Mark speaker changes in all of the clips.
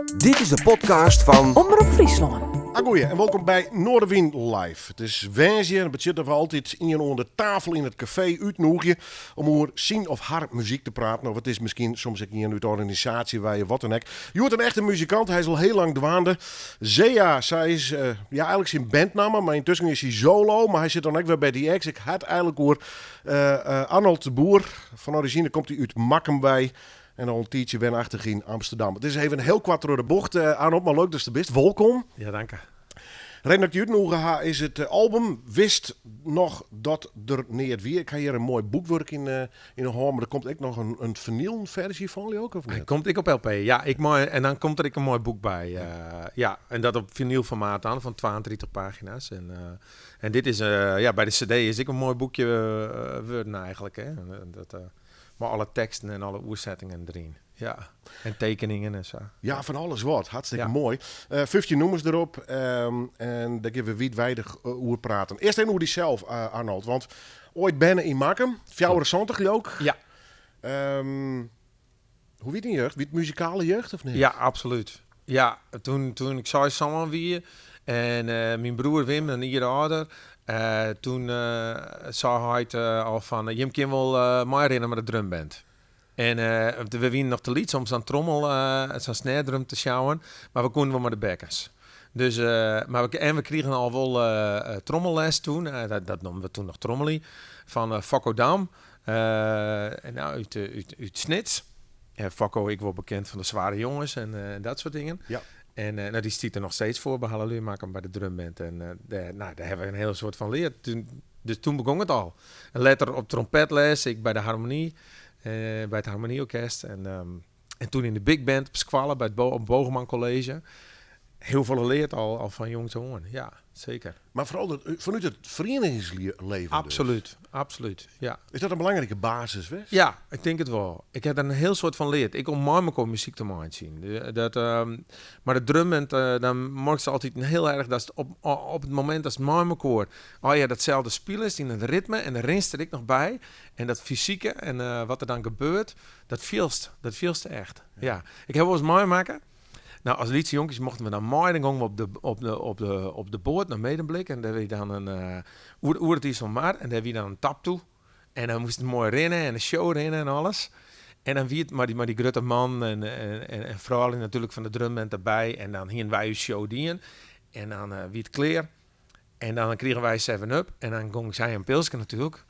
Speaker 1: Dit is de podcast fan
Speaker 2: Omrop Fryslân.
Speaker 3: Agoeie en welkom by Noardewyn Live. It is woansdei en dat betsjut dat we altyd ien oan de tafel yn it kafee útnûgje om oer syn of har muzyk te praten. Of it is miskien soms ek ien út de organisaasje wei of wat dan ek. Hjoed in echte muzikant, hy is al hiel lang dwaande. Zea, sa is ja, eigenlik syn bandnamme, mar yntusken is hy solo. Mar hy sit dan ek wer by The Ex. Ik ha it eigenlik oer Arnold de Boer. Fan orizjine komt hy út Makkum wei en al in tiidsje wenachtich yn Amsterdam. It is even hiel koart troch de bocht, Arnold, mar leuk datst der bist. Wolkom.
Speaker 4: Ja, danke.
Speaker 3: Reden dat ik dy útnûge ha is it album Wist noch dat der neat wie. Ik ha hjir in moai boekwurk yn 'e hân, mar der komt ek noch in finylen ferzje fan, leau ik, of net?
Speaker 4: Komt ek op LP, ja. Ik mei, en dan komt der ek in moai boek by. Ja, en dat op finylformaat dan, fan 32 pagina's. En en dit is, ja, by de CD is ek in moai boekje wurden eigenlik, hè. En dat, mei alle teksten en alle oersettingen deryn. Ja, en tekeningen en sa.
Speaker 3: Ja, fan alles wat. Hartstikke moai. 15 nûmers derop en dêr gean we wiidweidich oer praten. Earst even oer dysels, Arnold. Want oait berne yn Makkum, 74 leau ik.
Speaker 4: Ja.
Speaker 3: Hoe wie dyn jeugd? Wie it muzikale jeugd of net?
Speaker 4: Ja, absolút. Ja, toen, toen ik seis, sân wie en myn broer Wim, in jier âlder, toen sei heit al fan, jim kin wol meirinne mei de drumband. En we wienen noch te lyts om sa'n trommel, sa'n snaredrum te sjouwen, mar we koenen wol mei de bekkens. Dus, mar we, en we krigen al wol trommelles toen, dat noemden we toen noch trommelje, fan Fokko Dam, en nou, út Snits. En Fokko ek wol bekend fan de Zware Jongens en dat soart dingen. En nou, dy stiet der noch steeds foar by Halleluja Makkum by de drumband. En dêr, nou, dêr hawwe we in hiel soad fan leard. Toen, dus toen begûn it al. En letter op trompetles, ek by de harmonie, by it harmonieorkest. En, en toen yn de big band op skoalle by it op Bogerman College. Hiel folle leard al fan jongs oan, ja, seker.
Speaker 3: Mar foaral fanút it ferieningslibben dus?
Speaker 4: Absolút, absolút, ja.
Speaker 3: Is dat in belangrike basis west?
Speaker 4: Ja, ik tink it wol. Ik ha der in hiel soad fan leard. Ek om mei mekoar muzyk te meitsjen. Dat, mar de drumband, dan merkst altyd hiel erch datst op it momint datst mei mekoar allegear datselde spilest yn it ritme en dan rinst der ek noch by en dat fysike en wat der dan gebeurt, dat fielst, dat fielst echt. Ja. Ik ha wolris meimakke. Nou, as lytse jonkjes mochten we dan mei. Dan gongen we op de boat nei Medemblik. En dêr wie dan in, oer it Iselmar. En dêr wie dan in taptoe. En dan moast it moai rinne en de show rinne en alles. En dan wie it mei dy grutte man en froulju natuerlik fan de drumband derby. En dan hienen wy ús show dien. En dan wie it klear. En dan krigen wy Seven Up. En dan gong sy in pilske natuerlik.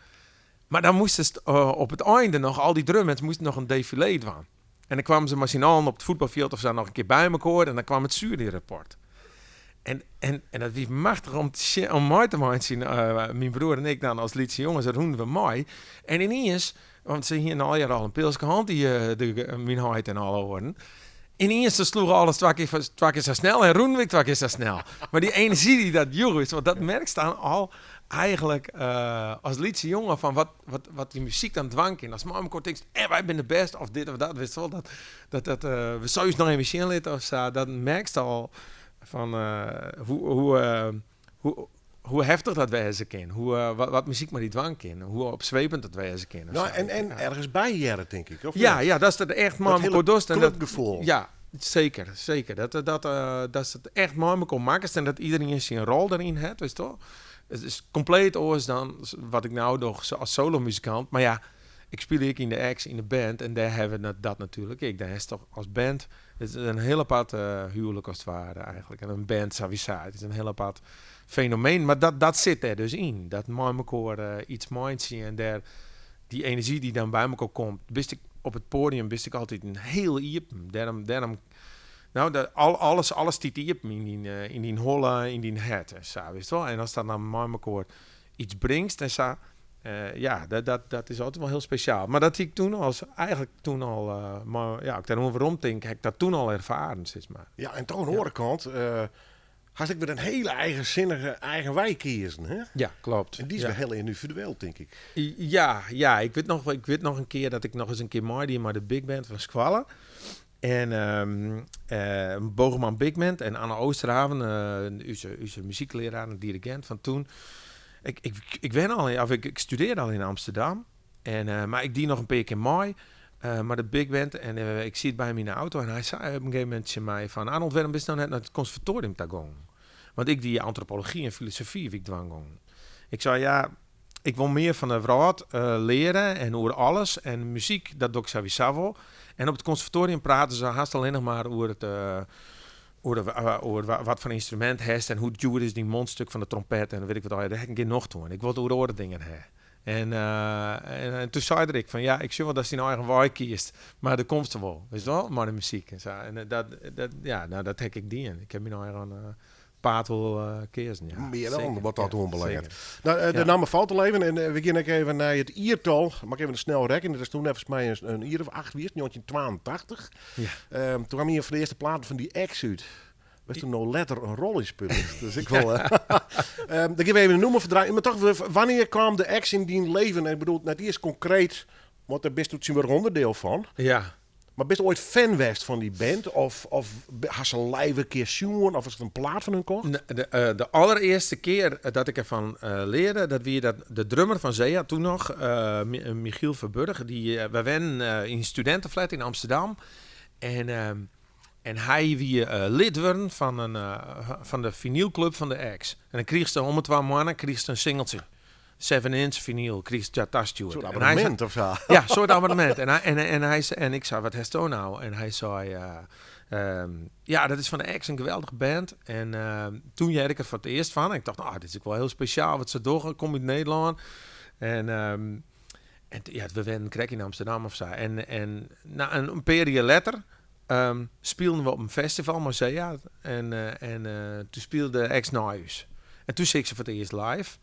Speaker 4: Mar dan moasten se op it einde noch, al dy drumbands moasten noch in defilé dwaan. En dan kwamen se mei syn allen op it fuotbalfjild of sa noch in kear by mekoar en dan kwam it sjueryrapport. En dat wie machtich om te sjen, om mei te meitsjen. Myn broer en ik dan as lytse jonges, dat rûnen we mei. En yniens, want se hienen allegear al in pilske hân, dy, de, myn heit en alle oaren. Yniens se sloegen alles twa kear sa snel en rûnen we twa kear sa snel. Mar dy enerzjy dy't dat joech, witst, want dat merkst dan al eigenlik as lytse jonge fan wat dy muzyk dan dwaan kin. Ast mei mekoar tinkst, wy binne de bêste of dit of dat, witst wol, dat we sille ús noch even sjen litte of sa, dan merkst al fan hoe heftich dat wêze kin, wat muzyk mei dy dwaan kin, hoe opswepend dat wêze kin.
Speaker 3: Nou, en ergens by hearre, tink ik, of
Speaker 4: Ja,
Speaker 3: net?
Speaker 4: ja, dat is it echt mei
Speaker 3: Dat
Speaker 4: mekoar dochst en dat
Speaker 3: clubgefoel.
Speaker 4: Ja, seker, seker. Dat it echt mei mekoar makkest en dat iderien syn rol deryn hat, witst wol. It is kompleet oars dan wat ik no doch as solomuzikant. Mar ja, ik spylje ek yn de Ex, yn de band en dêr hawwe we dat natuerlik ek. Dêr hast toch as band, it is in hiel apart huwelijk as it ware eigenlik. En in band sawiesa, it is in hiel apart fenomeen. Mar dat sit dêr dus yn. Dat mei mekoar iets meitsje en dêr dy enerzjy dy't dan by mekoar komt, bist ek op it poadium bist ek altyd in hiel iepen. Dêrom, nou, de, al, alles, alles stiet iepen yn dyn holle, yn dyn hert en sa, witst wol. En ast dat dan mei mekoar iets bringst en sa, ja, dat is altyd wol hiel spesjaal. Mar dat hie ik toen al, eigenlik toen al, mar ja, as ik dêroan werom tink, ha ik dat toen al erfaren, sis mar.
Speaker 3: Ja, en toch oan de oare kant, hast ek wer in hiele eigensinnige eigen wei kiezen, hè?
Speaker 4: Ja, klopt.
Speaker 3: En dy is wer hiel yndividueel, tink ik.
Speaker 4: Ja, ja, ik wit noch in kear dat ik noch ris in kear meidie mei de big band fan skoalle. En Bogerman Big Band en Anne Oosterhaven, ús muzyklearaar en dirigint fan toen. Ik wen al, of ik studearre al yn Amsterdam. En, mar ik die noch in pear kear mei. Mar de big band en ik siet by him yn de auto en hy sei op in gegeven momint tsjin my fan Arnold, wêrom bist no net nei it konservatorium ta gongen? Want ik die antropology en filosofy wie ik dwaan gongen. Ik sei ja, ik wol mear fan de wrâld leare en oer alles en muzyk dat doch ik sawiesa wol. En op it konservatorium praten se hast allinnich mar oer it oer wat foar ynstrumint hast en hoe djoer is dyn mondstuk fan de trompet en wit ik wat allegear. Dêr ha ik gjin nocht oan. Ik wol it oer oare dingen ha. En en toen sei er ek fan ja, ik sjoch wol datst dyn eigen wei kiest, mar do komst der wol, witst wol, mei de muzyk en sa. En dat, dat, ja, nou, dat ha ik ek dien. Ik ha myn eigen paad wol keazen, ja.
Speaker 3: Mear dan
Speaker 4: Zeker,
Speaker 3: wat dat
Speaker 4: ja,
Speaker 3: oanbelanget.
Speaker 4: zeker.
Speaker 3: Nou, de
Speaker 4: Ja.
Speaker 3: namme falt al even en we gean ek even nei it jiertal. Moat ik even snel rekkenje. Dat is toen neffens my in jier of 8 wiest, 1982.
Speaker 4: Ja.
Speaker 3: Toen kwam ien fan de earste platen fan The Ex út. Wêr'tst toen no letter in rol yn spilest. Dus ik wol, dan gean we even in nûmer ferdraaien. Mar toch, wannear kwam de Ex yn dyn leven? En ik bedoel, net earst konkreet, want dêr bist tsjintwurdich ûnderdiel fan.
Speaker 4: Ja.
Speaker 3: Mar bist oait fan west fan dy band? Of hast se live in kear sjoen? Of hast in plaat fan hun kocht?
Speaker 4: De allerearste kear dat ik ervan learde, dat wie dat de drummer fan Zea, toen noch, Michiel Verburg, die, wy wennen yn in studentenflat yn Amsterdam. En en hy wie lid wurden fan in fan de vinylclub fan de Ex. En dan krigest om 'e twa moanne krigest in singeltsje. Seven inch vinyl krigest ja tastjoerd.
Speaker 3: Soart
Speaker 4: En hy
Speaker 3: abonnemint of sa?
Speaker 4: Ja, soart abonnemint. En hy, en, en, hy, en ik sei, wat hasto nou? En hy sei, ja, dat is fan de Ex, in geweldige band. En toen hearde ik er foar it earst fan. En ik tocht, oh, dit is ek wol hiel spesjaal wat se dogge. Kom út Nederlân. En ja, we wennen krekt yn Amsterdam of sa. En nou, in pear jier letter spilen we op in festival mei Zea. En toen spile de Ex nei ús. En toen seach ik se foar it earst live.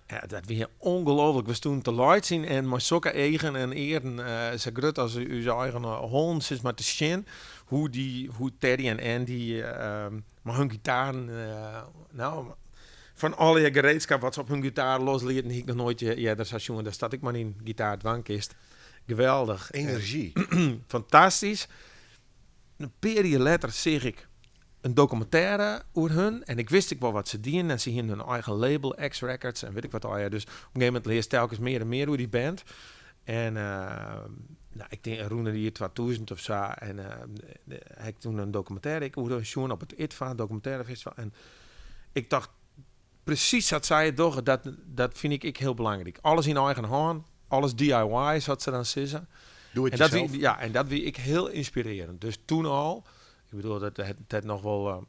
Speaker 4: Ja, dat wie ongelooflijk. We stoenen te laitsjen en mei sokke eagen en earen, sa grut as ús eigen hollen, sis mar, te sjen hoe Terry en Andy mei hun gitaren, nou, fan allegear gereedskap wat se op hun gitaar loslieten, hie ik noch noait earder sa sjoen. Dêr staat ik mar yn gitaar dwaan kinst. Geweldich.
Speaker 3: Enerzjy.
Speaker 4: Fantastysk. In pear jier letter seach ik in dokumintêre oer hun en ik wist ek wol wat se dienen en se hienen hun eigen label, Ex Records en wit ik wat allegear. Dus op in gegeven momint learst telkens mear en mear oer dy band. En nou, ik tink rûn it jier 2000 of sa en ha ik toen in dokumintêre ek oer hun sjoen op it IDFA, dokumintêre festival. En ik tocht, presys sa't sy it dogge, dat fyn ik ek hiel belangryk. Alles yn eigen hân, alles DIY, sa't se dan sizze.
Speaker 3: Do it
Speaker 4: En dat wie,
Speaker 3: yourself.
Speaker 4: ja, en dat wie ek hiel ynspirearjend. Dus toen al, ik bedoel, dat het, het noch wol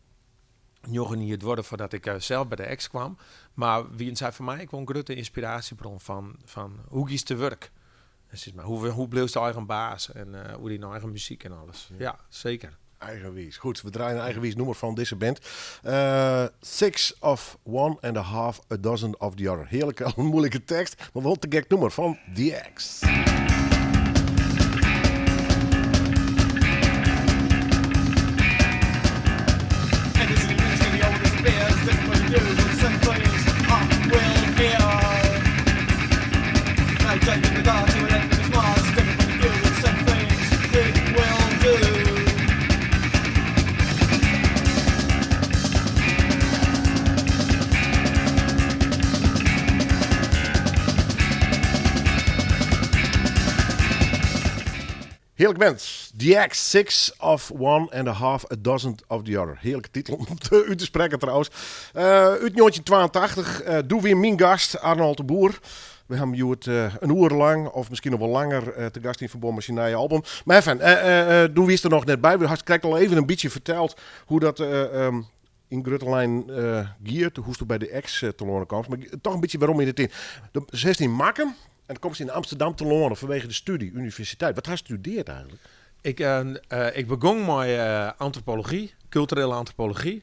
Speaker 4: njoggen jier duorre foardat ik sels by de Ex kwam. Mar wienen sy foar my ek wol in grutte ynspiraasjebron fan hoe giest te wurk? En sis mar, hoe bliuwst de eigen baas en oer dyn eigen muzyk en alles.
Speaker 3: Ja.
Speaker 4: Ja, zeker.
Speaker 3: Eigenwiis. Goed, we draaien een eigenwiis nûmer fan dizze band. Six of one and a half a dozen of the other. Hearlike, muoilike tekst, mar wol te gek nûmer fan The Ex.
Speaker 2: And this is the oldest beers, different what you do, some things I will hear. I take in the dark to an end of smiles, different what you do, some things it will do.
Speaker 3: Hearlik band. The Ex, Six of One and a Half a Dozen of the Other. Hearlike titel om út te sprekken trouwens. Út 1982, doe wie myn gast Arnold de Boer. We hawwe him hjoed in oere lang, of miskien noch wol langer, te gast yn ferbân mei syn nije album. Mar even, doe wiest der noch net by. We hast krekt al even in bytsje ferteld hoe dat yn grutte linen giet, hoe'tsto by de Ex telâne komst. Mar toch in bytsje werom yn de tiid. Do sitst yn Makkum en dan komst yn Amsterdam telâne fanwege de studie, universiteit. Wat hast studearre eigentlik?
Speaker 4: Ik begûn mei antropology, kulturele antropology.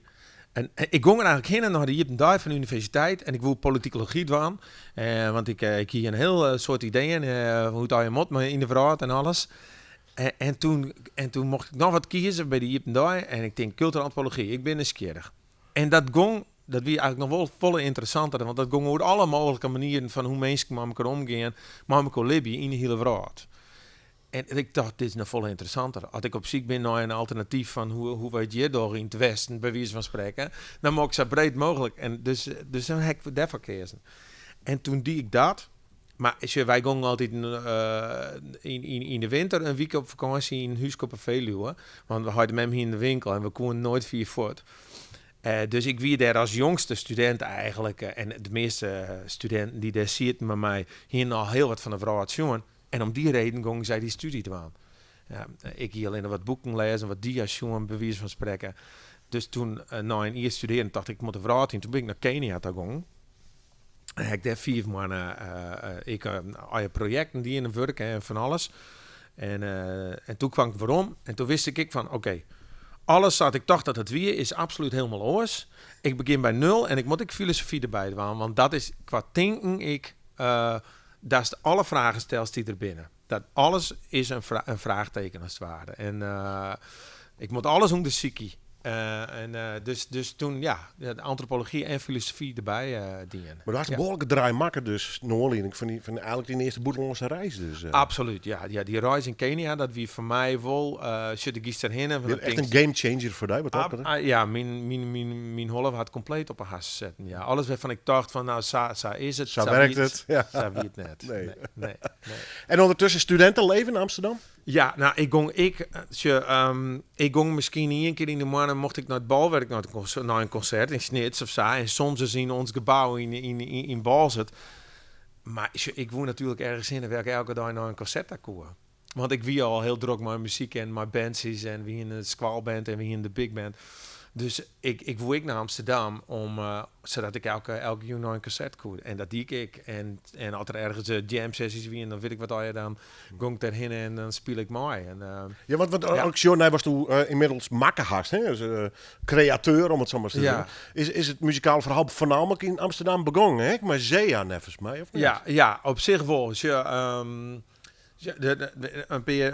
Speaker 4: En ik gong der eigentlik hinne nei de iepen dei fan de universiteit en ik woe politikology dwaan. Want ik hie in hiel soad ideeën, hoe't allegear moat mei yn de wrâld en alles. En toen mocht ik noch wat kieze by de iepen dei en ik tink kulturele antropology, ik bin nijsgjirrich. En dat gong, dat wie eigentlik noch wol folle ynteressanter, want dat gong oer alle mooglike manieren fan hoe minsken mei elkoar omgean, mei elkoar libje yn de hiele wrâld. En ik tocht, dit is noch folle ynteressanter. As ik op syk bin nei in alternatyf fan hoe wy it hjir dogge yn it Westen, by wize fan sprekken, dan moat ik sa breed mooglik. En dus dan ha ik dêrfoar keazen. En toen die ik dat. Mar sjoch, wy gongen altyd yn de winter in wike op fakânsje yn in húske op 'e Veluwe. Want heit en mem hienen de winkel en we koenen noait fier fuort. Dus ik wie dêr as jongste studint eigenlik. En de measte studinten dy't dêr sieten mei my, hienen al hiel wat fan de wrâld sjoen. En om dy reden gongen sy dy stúdzje dwaan. Ja, ik hie allinne wat boeken lêzen, wat dia's sjoen, by wize fan sprekken. Dus toen, nei in jier studearjen, tocht ik, ik moat de wrâld yn. Toen bin ik nei Kenia ta gongen. En ha ik dêr 5 moanne ik allegear projekten dien en wurke en fan alles. En toen kwam ik werom en toen wist ik ek fan, oké, alles sa't ik tocht dat it wie, is absolút hielendal oars. Ik begjin by nul en ik moat ek filosofy derby dwaan, want dat is kwa tinken ek, datst alle fragen stelst dy't der binne. Dat alles is in fraachteken as it ware. En ik moat alles ûndersykje. En dus toen, ja, de antropology en filosofy derby dien.
Speaker 3: Mar do hast in behoarlike draai makke dus, nei oanlieding fan dy, fan eigenlik dyn earste bûtenlânske reis dus.
Speaker 4: Absolút, ja. Ja, dy reis yn Kenia, dat wie foar my wol, sjoch, do giest derhinne, want dan
Speaker 3: Echt in
Speaker 4: tinkst
Speaker 3: game changer foar dy, wat dat betreft?
Speaker 4: Ja, myn holle waard kompleet op 'e haske setten, ja. Alles wêrfan ik tocht fan, nou, sa is it,
Speaker 3: Sa
Speaker 4: sa
Speaker 3: werkt
Speaker 4: wie it,
Speaker 3: it, ja.
Speaker 4: sa wie it net.
Speaker 3: Nee.
Speaker 4: Nee, nee, nee.
Speaker 3: En ûndertusken studentenleven in Amsterdam?
Speaker 4: Ja, nou, ik gong, ik, sjoch, ik gong miskien ien kear yn de moanne mocht ik nei it Bolwerk nei it nei in konsert yn Snits of sa. En soms ris yn ons gebou yn Boalsert. Mar sjoch, ik woe natuerlik ergens hinne wêr ik elke dei nei in konsert ta koe. Want ik wie al hiel drok mei muzyk en mei bandsjes en we hienen de skoalband en we hienen de big band. Dus ik woe ek nei Amsterdam om, sadat ik elke jûn nei in konsert koe. En dat die ik ek. En as der ergens jam sessies wienen, dan wit ik wat allegear, dan gong ik dêrhinne en dan spile ik mei. En
Speaker 3: Ja, want
Speaker 4: ja.
Speaker 3: as ik sjoch nei watsto ynmiddels makke hast, hè, as kreateur, om it sa mar te sizzen. Is it muzikale ferhaal foarnaamlik yn Amsterdam begongen, hè? Mei Zea, neffens my, of net?
Speaker 4: Ja, ja, op sich wol. Sjoch, ja,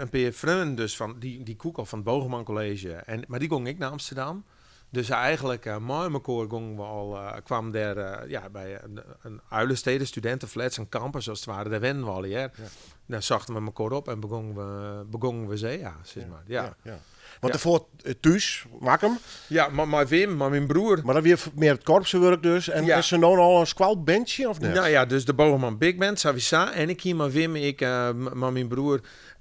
Speaker 4: in pear freonen dus fan, dy koe ik al fan it Bogerman College. En, mar dy gongen ek nei Amsterdam. Dus eigenlik mei mekoar gongen we al, kwamen dêr, ja, by in Uilenstede, studentenflats, in campus as it ware, dêr wennen we allegear. Dêr sochten we mekoar op en begongen we Zea, sis mar. Ja.
Speaker 3: Want dêrfoar thús, Makkum.
Speaker 4: Ja, mei Wim, mei myn broer.
Speaker 3: Mar dat wie mear it korpsewurk dus. En is der no al in skoalbandsje of net?
Speaker 4: Nou ja, dus de Bogerman Big Band, sawiesa. En ik hie mei Wim, ik, mei myn broer,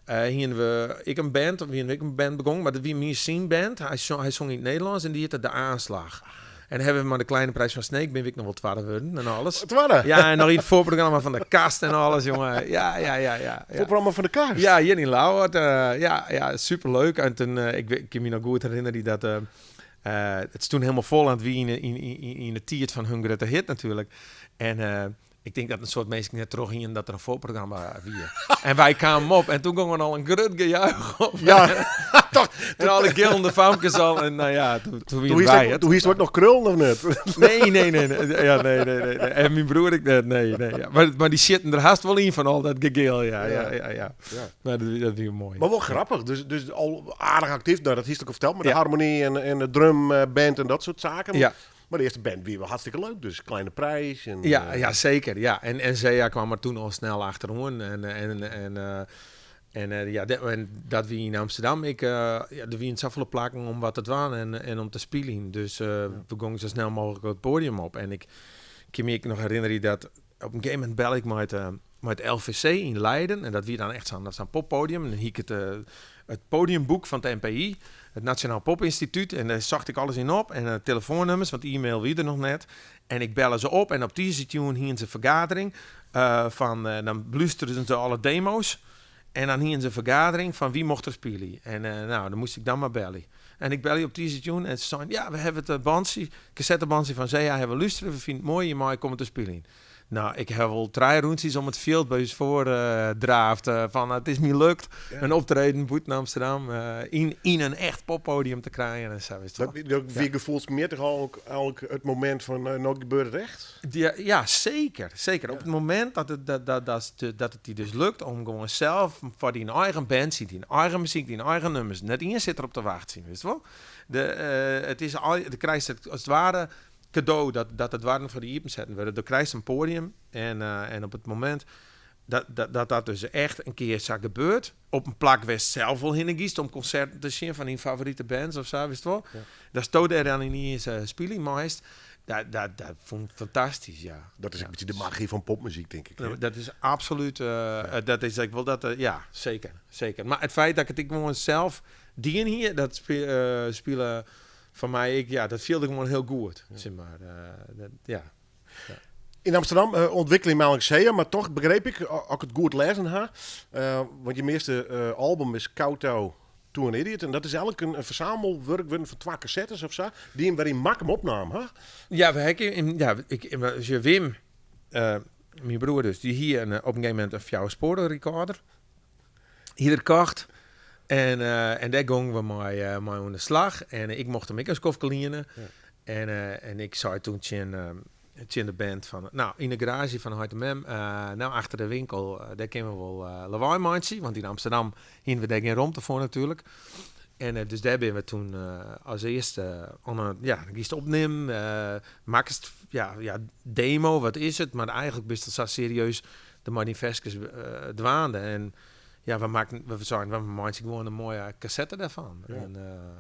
Speaker 4: hienen we ek in band, of wienen we ek in band begongen, mar dat wie mear syn band. Hy song yn it Nederlânsk en dy hiette De Aanslag. En hawwe we mei de Kleine Prijs van Sneek bin we ek noch wol twadde wurden en alles.
Speaker 3: Twadde?
Speaker 4: Ja, en noch yn it foarprogramma fan de Kast en alles, jonge. Ja, ja, ja, ja, ja.
Speaker 3: Foarprogramma fan de Kast?
Speaker 4: Ja, hjir yn Ljouwert. Ja, ja, superleuk. En toen, ik kin my noch goed herinnerje dat it stûn hielendal fol en it wie yn de tiid fan hun grutte hit natuerlik. En ik tink dat in soad minsken net troch hienen dat der in foarprogramma wie. En wy kamen op en toen gong er al in grut gejuich op.
Speaker 3: Ja, toch.
Speaker 4: En alle gillende famkes al. En nou ja, toen wienen
Speaker 3: Toen
Speaker 4: wij het.
Speaker 3: hiest ook noch krullen of net?
Speaker 4: Nee, nee, nee, nee. Ja, nee, nee, nee, nee. En myn broer ek net. Nee, nee. Ja. Maar dy sitten der hast wol yn fan al dat gegil. Ja, ja, ja, ja. Maar dat wie moai.
Speaker 3: Mar wol grappich. Dus al aardich aktyf. Nou, dat hiest ek al ferteld. Mei de harmony en de drumband en dat soart saken. Mar de earste band wie wol hartstikke leuk, dus Kleine Prijs en,
Speaker 4: Ja, ja, zeker. Ja. En Zea kwam er toen al snel achteroan. En dat wie yn Amsterdam. Ik, ja, der wienen safolle plakken om wat te dwaan en om te spyljen. Dus we gongen sa snel mooglik it podium op. En ik kin my ek noch herinnerje dat op in gegeven momint bel ik mei it LVC yn Leiden. En dat wie dan echt sa'n poppodium. En dan hie ik it podiumboek fan it NPI, it Nationaal Popinstituut. En dêr socht ik alles yn op. En telefoannummers, want e-mail wie der noch net. En ik belle se op en op tiisdeitejûn hienen se fergadering. Fan, dan belústerden se alle demo's. En dan hienen se in fergadering fan wie mocht der spylje. En nou, dan moast ik dan mar belje. En ik belje op tiisdeitejûn en se seinen, ja, we hawwe it bandsje, kassettebandje fan Zea hawwe we lústere, we fine it moai, je meie komme te spyljen. Nou, ik ha wol 3 rûntsjes om it fjild by ús foar draafd, fan it is my lukt in optreden bûten Amsterdam yn in echt poppodium te krijen en sa, witst
Speaker 3: Dat
Speaker 4: wol.
Speaker 3: wie gefoelsmjittich al ook it momint fan no gebeurt it echt?
Speaker 4: Ja, ja, zeker, zeker. Op it momint dat it, dat, dat, dat, dat it dy dus lukt om gewoan sels foar dyn eigen band, dyn eigen muzyk, dyn eigen nummers, net ien sit derop te wachtsjen, witst wol. De it is al, do krijst it as it ware kado dat de doarren foar dy iepen setten wurde. Do krijst in podium en op it momint dat dat dus echt in kear sa gebeurt, op in plak wêr'tst sels wol hinne giest om konserten te sjen fan dyn favorite bands of sa, witst wol. Datsto dêr dan yniens spylje meist. Dat fûn ik fantastysk, ja.
Speaker 3: Dat is een beetje de magie van popmuziek, denk ik. Hè?
Speaker 4: Dat is absoluut, dat is, ik wil dat, ja, zeker, zeker. Maar het feit dat ik het gewoon zelf dien hier, dat spelen van mij, ik, ja, dat viel ik gewoon heel goed, zeg maar. Dat, ja.
Speaker 3: Ja. In Amsterdam ontwikkeling Malik Zee, maar toch begreep ik, als ik het goed lezen ha, want je eerste album is Kowtow to an Idiot. En dat is eigenlijk een verzamelwerk van 2 cassettes of zo, die hem waarin Makkum opnam, hè?
Speaker 4: Ja, we hebben in, ja, ik, in, als je Wim, mijn broer dus, die hier op een gegeven moment een fjouwersporen recorder hier kocht. En daar gingen we mee aan de slag. En ik mocht hem ik als koffer lenen. En ik zei toen tjin de band van, nou, in de garage van Hart Mem, nou, achter de winkel, daar kunnen we wel lawaai maken, want in Amsterdam hingen we daar geen ruimte voor natuurlijk. En dus daar ben we toen als eerste aan een, ja, dan kiest opnemen, maak het, ja, ja, demo, wat is het? Maar eigenlijk best dat zo serieus de manifestjes dwaande. En ja, we maken, we zijn, we maken gewoon een mooie cassette daarvan. En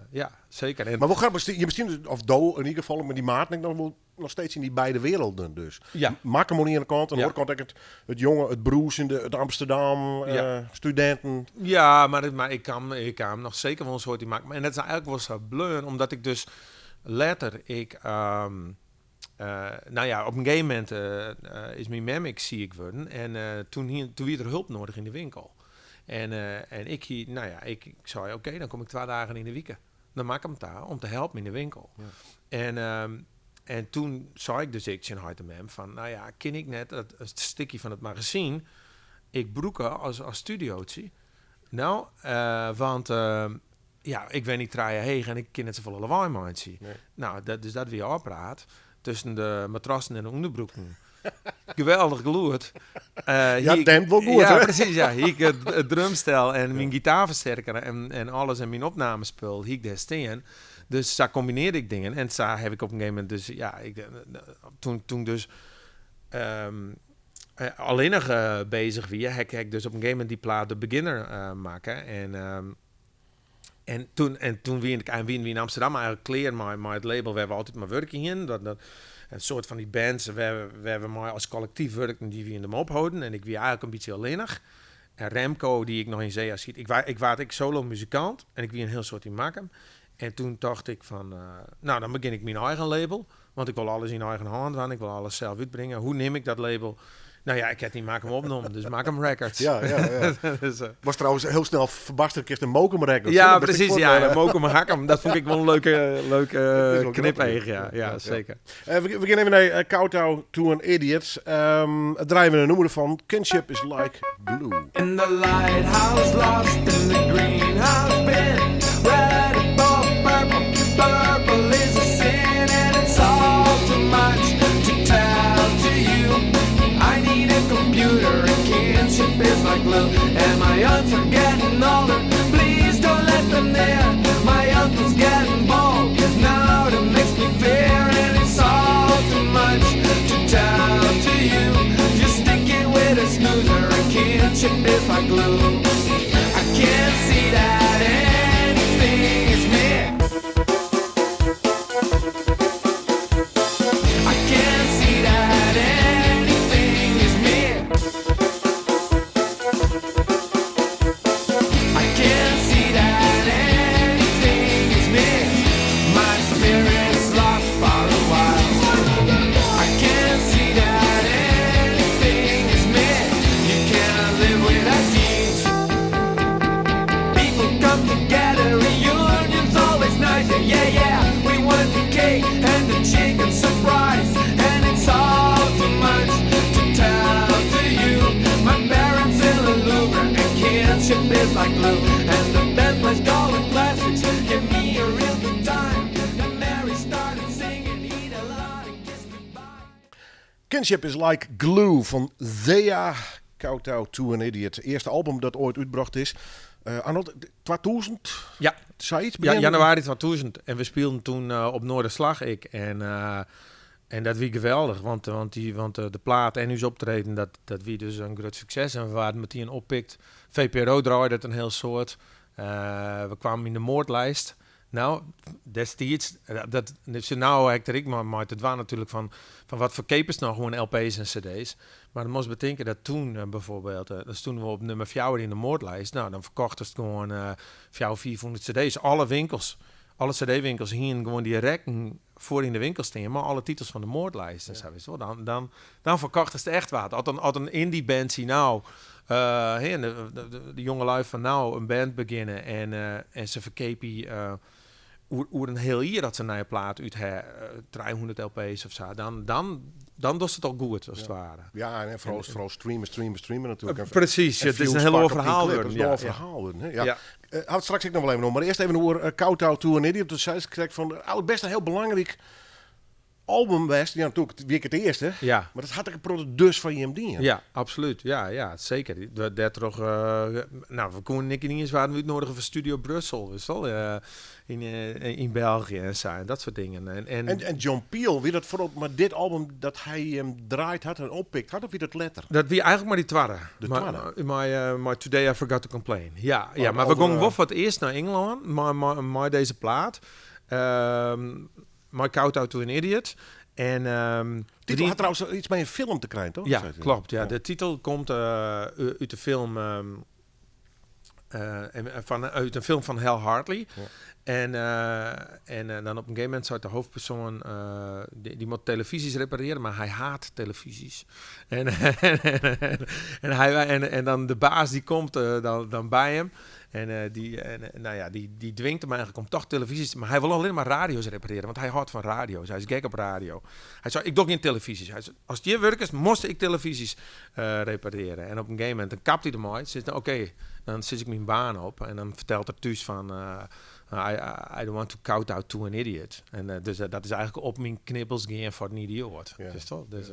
Speaker 4: ja, zeker. En
Speaker 3: Maar wel grappig, je misschien, of Do in ieder geval, maar die maat ik nog wel nog steeds in die beide werelden dus. Maak hem aan de ene kant, aan de andere kant ook het jonge, het broezende, het Amsterdam, studenten.
Speaker 4: Ja, maar ik kan nog zeker wel een soort die maak. En dat is eigenlijk wel zo bleun, omdat ik dus later, ik nou ja, op een gegeven moment is mijn mem ik ziek geworden en toen werd er hulp nodig in de winkel. En ik hier, nou ja, ik, ik zei, oké, dan kom ik 2 dagen in de week. Dan maak ik hem daar om te helpen in de winkel. En toen zei ik dus ik in Hart en Mem van, nou ja, ken ik net het stukje van het magazine, ik broeken als studiootje. Nou, want ja, ik ben niet draaien heen en ik ken het zoveel lawaai maken. Nou, dat, dus dat weer oppraat tussen de matrassen en de onderbroeken. Geweldig geloerd.
Speaker 3: Ja, dempt wel goed, hè?
Speaker 4: Precies, ja. Hier ik het drumstel en mijn gitaarversterker en alles en mijn opnamespul, hier ik daar staan. Dus daar combineerde ik dingen. En daar heb ik op een gegeven moment dus, ja, ik toen, toen dus alleen nog bezig weer, heb ik dus op een gegeven moment die plaat De Beginner maken. En toen wie ik, en wie in Amsterdam eigenlijk kleer, maar het label waar we altijd maar werken in. Dat, dat, een soort van die bands waar we maar als collectief werkten, die we in de mop houden. En ik wie eigenlijk een beetje alleenig. En Remco, die ik nog in Zea ziet. Ik was ik solo muzikant en ik wie een heel soort in Makkum. En toen dacht ik van, nou dan begin ik mijn eigen label. Want ik wil alles in eigen hand hebben, ik wil alles zelf uitbrengen. Hoe neem ik dat label? Nou ja, ik heb niet Makkum opgenomen, dus Makkum Records. Dus
Speaker 3: Was trouwens heel snel verbasterd, een keer de Mokum Records,
Speaker 4: Ja,
Speaker 3: hè? Dat ben ik
Speaker 4: precies,
Speaker 3: voor
Speaker 4: ja,
Speaker 3: me.
Speaker 4: ja, Mokum Hakkum, dat vond ik wel een leuke
Speaker 3: Dat is wel
Speaker 4: knipoog,
Speaker 3: grappig.
Speaker 4: ja, ja, zeker.
Speaker 3: We gaan even naar Kowtow to an Idiot. Het draaien we een nummer van Kinship is Like Glue.
Speaker 5: In the lighthouse, lost in the greenhouse bin. Red, purple, purple is a sin and it's all too much to tell to you. I need a computer and kinship is like glue. And my aunts are getting older, please don't let them near. My uncle's getting bald, now that makes me fear. And it's all too much to tell to you. Just stick it with a snoozer and kinship is like glue. I can't see that anything is me. I can't see that anything is me. I can't see that anything is me. My spirit's lost for a while. I can't see that anything is me. You cannot live without jeans. People come together, reunions always nice. Yeah, yeah, yeah. We want the cake and the chicken surprise, and it's all too much to tell to you. My parents in the Louvre and kinship is like glue, and the band plays golden classics. Give me a real good time. And Mary started singing, eat a lot and kiss goodbye.
Speaker 3: Kinship is Like Glue van Zea, Kowtow to an Idiot. Het eerste album dat ooit uitgebracht is. Arnold, 2000?
Speaker 4: Ja.
Speaker 3: Zoiets?
Speaker 4: Ja,
Speaker 3: Begin-
Speaker 4: januari 2000. En we speelden toen op Noorderslag, ik. En dat wie geweldig, want de plaat en uw optreden, dat wie dus een groot succes. En we waren meteen oppikt. VPRO draaide het een heel soort. We kwamen in de moordlijst. Nou, destiids, dat, dus nou ha ik der ek mei te dwaan natuerlik fan wat ferkeapest noch oan LP's en CD's. Mar dan moatst betinke dat toen bijvoorbeeld, dan stoenen we op nummer 4 yn de moordlijst. Nou, dan ferkochtest gewoan fjouwer, 500 CD's. Alle winkels, alle CD-winkels hienen gewoan dy rekken foar yn de winkel stean, mar alle titels fan de moordlijst en sa, witst wol. Dan ferkochtest echt wat. As in indie band zie nou, hè, de jongelui fan nou in band begjinne en se ferkeapje oer in hiel jier dat se in nije plaat út ha, 300 LP's of sa, dan dochst it al goed, as it ware.
Speaker 3: Ja, en foaral streamen, streamen, streamen natuerlik.
Speaker 4: Presys,
Speaker 3: En
Speaker 4: it is in
Speaker 3: views
Speaker 4: hiel oar
Speaker 3: pakke op die
Speaker 4: ferhaal
Speaker 3: clip.
Speaker 4: wurden,
Speaker 3: Het is een
Speaker 4: ja,
Speaker 3: oar
Speaker 4: ja.
Speaker 3: ferhaal wurden, hè? Ja.
Speaker 4: Ja.
Speaker 3: Hawwe it straks ek noch wol even oer, mar earst even oer Kowtow to an Idiot. Toen sei ik krekt fan, oh, best in hiel belangryk album west. Ja, natuerlik wie ik it earste.
Speaker 4: Ja.
Speaker 3: Mar dat hat ek in protte dus foar jim dien.
Speaker 4: Ja, absolút. Ja, ja, seker. Dêrtroch, nou, we koenen ek yniens waarden we útnoadige foar Studio Brussel, witst wol, yn België en sa, en dat soart dingen. En
Speaker 3: En John Peel, wie dat foaral mei dit album dat hy him draaid hat en oppikt hat, of wie dat letter?
Speaker 4: Dat wie eigentlik mar dy twadde.
Speaker 3: De twadde?
Speaker 4: Mei Today I Forgot to Complain. Ja, ja,
Speaker 3: Oh,
Speaker 4: mar we
Speaker 3: over,
Speaker 4: gongen wol foar it earst nei Ingelân mei dizze plaat. Mei Kowtow to an Idiot. En
Speaker 3: Titel
Speaker 4: die
Speaker 3: hat trouwens iets mei in film te krijen, toch?
Speaker 4: Ja,
Speaker 3: Zei ze.
Speaker 4: klopt. Ja,
Speaker 3: Ja.
Speaker 4: de titel komt út de film, en van, út in film fan Hal Hartley.
Speaker 3: Ja.
Speaker 4: En dan op in gegeven momint sei de hoofdpersoon, dy moat telefyzjes reparearje, mar hy haat telefyzjes. En dan de baas dy komt dan by him. En dy dwingt him eigentlik om toch telefyzjes te, mar hy wol allinne mar radio's reparearje, want hy hâldt fan radio's. Hy is gek op radio. Hy sei, ik doch gjin telefyzjes. Hy sei, as it hjir wurk is, moast ik telefyzjes reparearje. En op in gegeven momint, dan kapt hy dermei. Sis, nou, oké, dan sis ik myn baan op. En dan fertelt er thús fan, I don't want to kowtow to an idiot. En dus dat is eigentlik op myn knibbels gean foar in idioat.
Speaker 3: Ja.
Speaker 4: Is toch? Dus,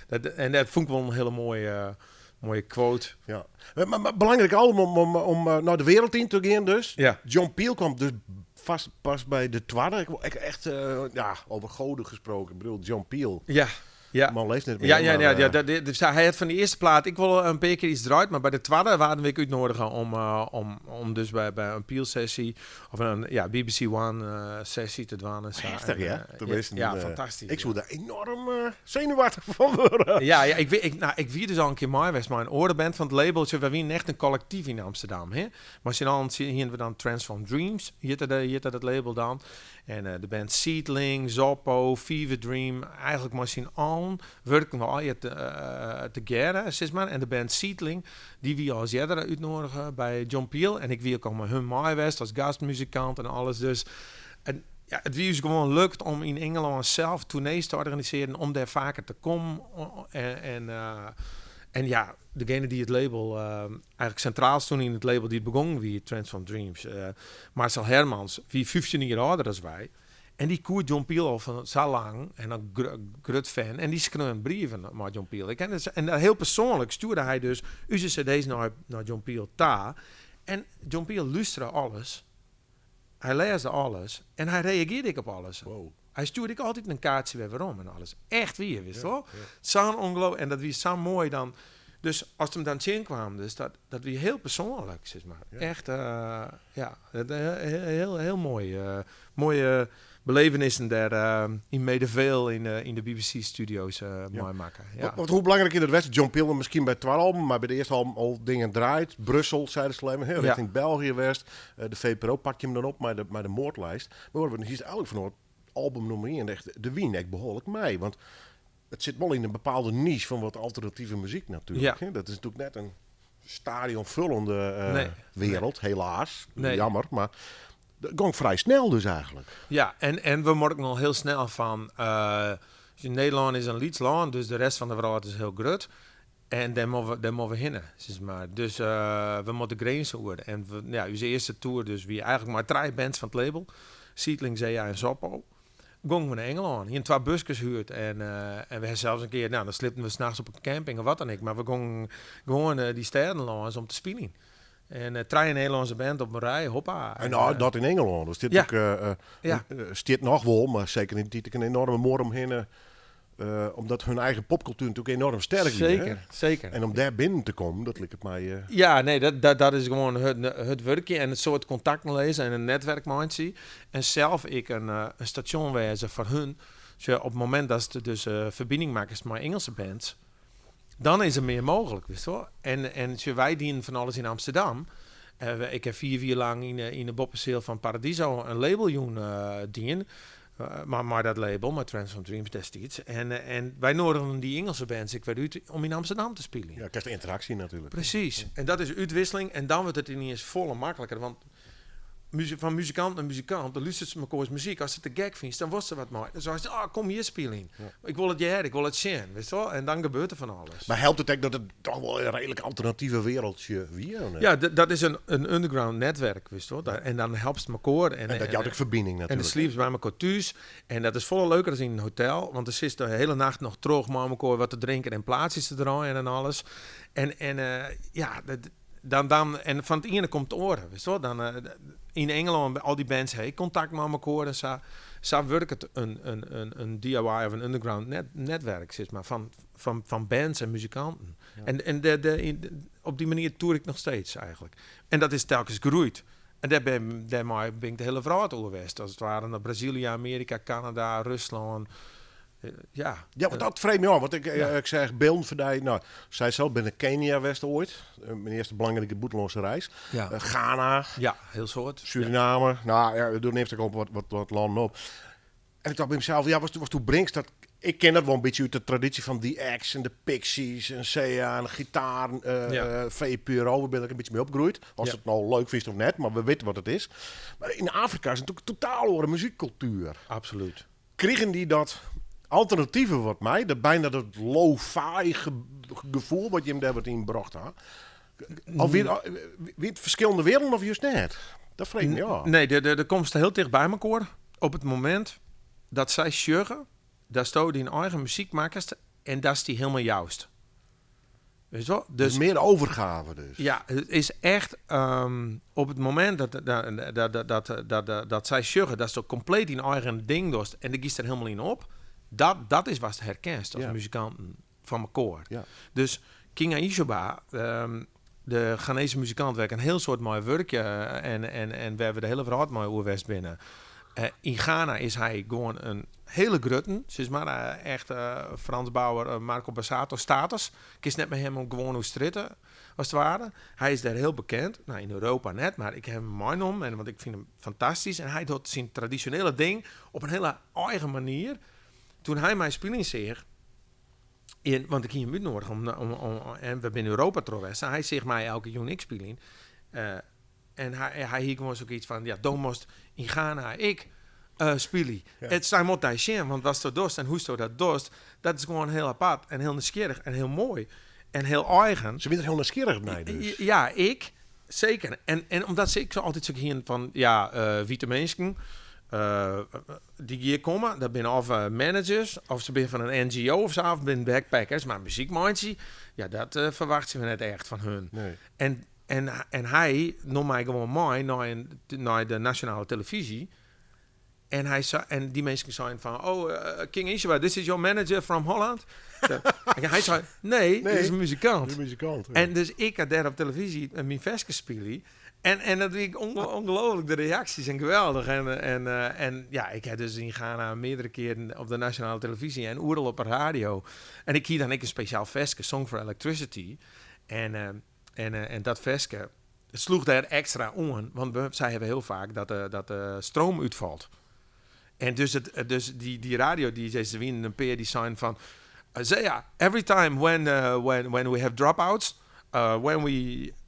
Speaker 4: dat, en dat fûn ik wol in hiele moaie quote.
Speaker 3: Ja. Maar belangrijk album om nei de wereld yn te gean dus.
Speaker 4: Ja.
Speaker 3: John Peel kwam dus vast pas bij de tweede. Ik, ik echt, ja, over goden gesproken. Ik bedoel, John Peel.
Speaker 4: Ja, ja.
Speaker 3: Man leeft net
Speaker 4: Ja,
Speaker 3: meer,
Speaker 4: ja,
Speaker 3: maar,
Speaker 4: ja, ja, dat, dat, dus hij had van de eerste plaat, ik wil een paar keer iets draait, maar bij de tweede waren we uitnodigen om dus bij een Peel-sessie of een, ja, BBC One sessie te doen en zo.
Speaker 3: Heftig,
Speaker 4: En,
Speaker 3: hè? Tenminste,
Speaker 4: ja, fantastisch,
Speaker 3: Ik
Speaker 4: ja.
Speaker 3: zou daar enorm zenuwachtig van worden.
Speaker 4: Ja, ja, ik weet, ik, nou, ik wie dus al een keer mooi geweest, maar een orenband van het label. We waren echt een collectief in Amsterdam, hè? Maar zijn al hier hebben we dan Transform Dreams, hier had dat label dan. En de band Seedling, Zoppo, Fever Dream, eigenlijk maar zien al werken we al je together, zeg maar. En de band Seedling, die wie als eerder uitnodigen bij John Peel. En ik wie ook al met hun mooi geweest als gastmuzikant en alles. Dus en, ja, het wie is gewoon lukt om in Engeland zelf tournees te organiseren, om daar vaker te komen. En ja, degene die het label eigenlijk centraal stond in het label die het begon, wie Transform Dreams, Marcel Hermans, wie 15 jaar ouder dan wij. En die koert John Peel al van zo lang en dan grut fan. En die schreef brieven naar John Peel. Ik ken het, en dat heel persoonlijk stuurde hij dus onze cd's naar John Peel ta. En John Peel luisterde alles. Hij leesde alles. En hij reageerde ik op alles.
Speaker 3: Wow.
Speaker 4: Hij stuurde ik altijd een kaartje weer waarom en alles. Echt weer, wist wel?
Speaker 3: Ja.
Speaker 4: Zo'n ongeloof. En dat wie zo mooi dan. Dus als het hem dan zien kwam, dus dat wie heel persoonlijk, zeg maar.
Speaker 3: Ja.
Speaker 4: Echt, ja, dat heel, heel, heel mooi. Mooie belevenissen daar in Maida Vale in de B B C-studio's mooi maken. Ja.
Speaker 3: Hoe belangrijk in het Westen, John Peel misschien bij het tweede album, maar bij de eerste album al dingen draait. Brussel, zeiden ze alleen maar, hè, richting België West. De VPRO pak je hem dan op, maar de moordlijst. Maar we hier is eigenlijk van het album nummer 1 echt de Wien echt behoorlijk mee. Want het zit wel in een bepaalde niche van wat alternatieve muziek natuurlijk.
Speaker 4: Ja.
Speaker 3: Hè? Dat is natuurlijk net een stadionvullende
Speaker 4: Nee.
Speaker 3: wereld, helaas.
Speaker 4: Nee.
Speaker 3: Jammer, maar dat ging vrij snel dus eigenlijk.
Speaker 4: Ja, en we merken al heel snel van Nederland is een lietsland, dus de rest van de wereld is heel groot. En daar moeten we, daar moeten we heen, zeg maar. Dus we moeten grenzen worden. En we, ja, onze eerste tour, dus wie eigenlijk maar 3 bands van het label, Seedling, Zea en Zoppo, gingen we naar Engeland. Hier 2 busjes huurd en we hebben zelfs een keer, nou, dan slipten we 's nachts op een camping of wat dan ook. Maar we gingen gewoon die steden langs om te spelen. En 3 Nederlandse band op een rij, hoppa.
Speaker 3: En nou,
Speaker 4: En
Speaker 3: dat in Engeland. Dus dit
Speaker 4: Ja.
Speaker 3: ook stiet nog wel, maar zeker niet die een enorme moor omheen. Omdat hun eigen popcultuur natuurlijk enorm sterk is.
Speaker 4: Zeker, zeker.
Speaker 3: En om daar binnen te komen, dat lijkt het mij...
Speaker 4: Ja, nee, dat is gewoon het werkje en het soort contacten lezen en een netwerkmindsie. En zelf ik een station wezen voor hun. Dus op het moment dat ze dus verbinding maken met Engelse bands, dan is er meer mogelijk, wist je wel. En wij dienen van alles in Amsterdam. Ik heb 4 jaar lang in de boppenzeel van Paradiso een labeljoen dien. Maar dat label, maar Transform Dreams destijds. En wij nodigen die Engelse bands ik werd uit om in Amsterdam te spelen.
Speaker 3: Ja, krijgt interactie natuurlijk.
Speaker 4: Precies. Ja. En dat is uitwisseling. En dan wordt het ineens volle makkelijker. Want van muzikant naar muzikant, dan luistert ze elkaar muziek. Als ze het te gek vindt, dan wordt ze wat mooi. Dan zegt ze, kom hier spelen. Ja. Ik wil het je ik wil het zien, weet je wel? En dan gebeurt er van alles.
Speaker 3: Maar helpt het ook dat het toch wel een redelijk alternatieve wereldje weer?
Speaker 4: Ja, dat is een underground netwerk, weet je wel? En dan helpt het elkaar.
Speaker 3: En dat jouwt ook verbinding natuurlijk.
Speaker 4: En de sleeps bij elkaar thuis. En dat is volle leuker dan in een hotel. Want er zit de hele nacht nog terug met elkaar wat te drinken en plaatsjes te draaien en alles. En ja... Dan, en van het ene komt het oren, weet je wel? Dan, in Engeland, al die bands, hey, contact met elkaar en zo werkt het een DIY of een underground netwerk, zeg maar, van bands en muzikanten. Ja. En op die manier toer ik nog steeds eigenlijk. En dat is telkens gegroeid. En daar ben ik de hele verhaal over geweest. Als het ware naar Brazilië, Amerika, Canada, Rusland. Ja.
Speaker 3: Ja, want dat vreemd, ja, want ik zeg beelden van die, nou, zij zelf binnen Kenia West ooit, mijn eerste belangrijke buitenlandse reis.
Speaker 4: Ja.
Speaker 3: Ghana.
Speaker 4: Ja, heel soort.
Speaker 3: Suriname.
Speaker 4: Ja.
Speaker 3: Nou ja, doe neemt ik op wat landen op. En ik dacht bij mezelf, ja, was toen brengt dat, ik ken dat wel een beetje uit de traditie van The X en de Pixies en CA en de gitaar, VPRO, daar ben ik een beetje mee opgegroeid. Als het nou leuk vindt of net, maar we weten wat het is. Maar in Afrika is het natuurlijk totaal andere muziekcultuur.
Speaker 4: Absoluut.
Speaker 3: Kregen die dat alternatieven wat mij, dat bijna dat lo-fi gevoel wat je hem daar wat in bracht had. Alweer weer verschillende werelden of juist net? Dat vreemd, ja.
Speaker 4: Nee, de komst heel dicht bij elkaar. Op het moment dat zij sjuggen, daar stoot die eigen muziekmakers en dat is die helemaal juist. Weet je wel?
Speaker 3: Dus meer overgave dus.
Speaker 4: Ja, het is echt op het moment dat zij sjuggen, dat is toch compleet in eigen ding dost en de kiest er helemaal in op. Dat is wat herkent als muzikanten van elkaar.
Speaker 3: Ja.
Speaker 4: Dus King Aishoba, de Ghanese muzikant, werkt een heel soort mooi werkje en we hebben de hele verhaal mooi oerwest binnen. In Ghana is hij gewoon een hele grutten, zeg maar, echt Frans Bauer, Marco Bassato status. Ik is net met hem om gewoon hoe stritten, als het ware. Hij is daar heel bekend, nou in Europa net, maar ik heb hem mooi om en want ik vind hem fantastisch. En hij doet zijn traditionele ding op een hele eigen manier. Toen hij mij spelen zag, want ik ging hem uitnodigen en we binnen Europa trouwens, en hij zegt mij elke jaar ik spelen. En hij hier gewoon zoiets van, ja, dan moest in Ghana ik spelen.
Speaker 3: Ja.
Speaker 4: Het zijn moet hij zien, want was dat dorst en hoe zo dat dorst, dat is gewoon heel apart en heel nieuwsgierig en heel mooi en heel eigen.
Speaker 3: Ze vinden het heel nieuwsgierig naar dus.
Speaker 4: Ja, ik zeker. En omdat ze ik zo altijd zo hier van, ja, witte mensen die hier komen, dat zijn of managers, of ze zijn van een NGO of zo, of zijn backpackers, maar muziekmandje, ja, dat verwacht ze net echt van hun.
Speaker 3: Nee.
Speaker 4: En hij nam mij gewoon mee naar de nationale televisie. En, hij zei, en die mensen zeiden van, oh, King Aishoba, this is your manager from Holland. En hij zei, nee, dit is een muzikant.
Speaker 3: Een muzikant, ja.
Speaker 4: En dus ik had daar op televisie mijn versje spelen. En dat vind ik ongelooflijk. De reacties zijn geweldig. En ja, ik heb dus in Ghana meerdere keren op de nationale televisie en oerl op de radio. En ik hier dan ik een speciaal versje, Song for Electricity. En dat versje sloeg daar extra om, want zij hebben heel vaak dat de stroom uitvalt. En dus die radio die ze winnen een peer die zijn van, Zea, every time when we have dropouts,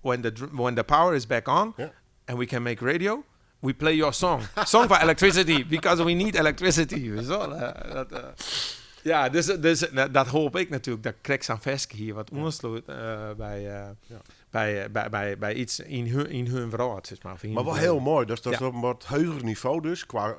Speaker 4: when the power is back on,
Speaker 3: yeah,
Speaker 4: and we can make radio, we play your song, Song for Electricity, because we need electricity. Zo, ja, dus dat hoop ik natuurlijk, dat Kreks aan Veske hier wat ondersloot bij iets in hun verhaal. Zeg maar,
Speaker 3: maar wel heel mooi, dat is op een wat hoger niveau dus, qua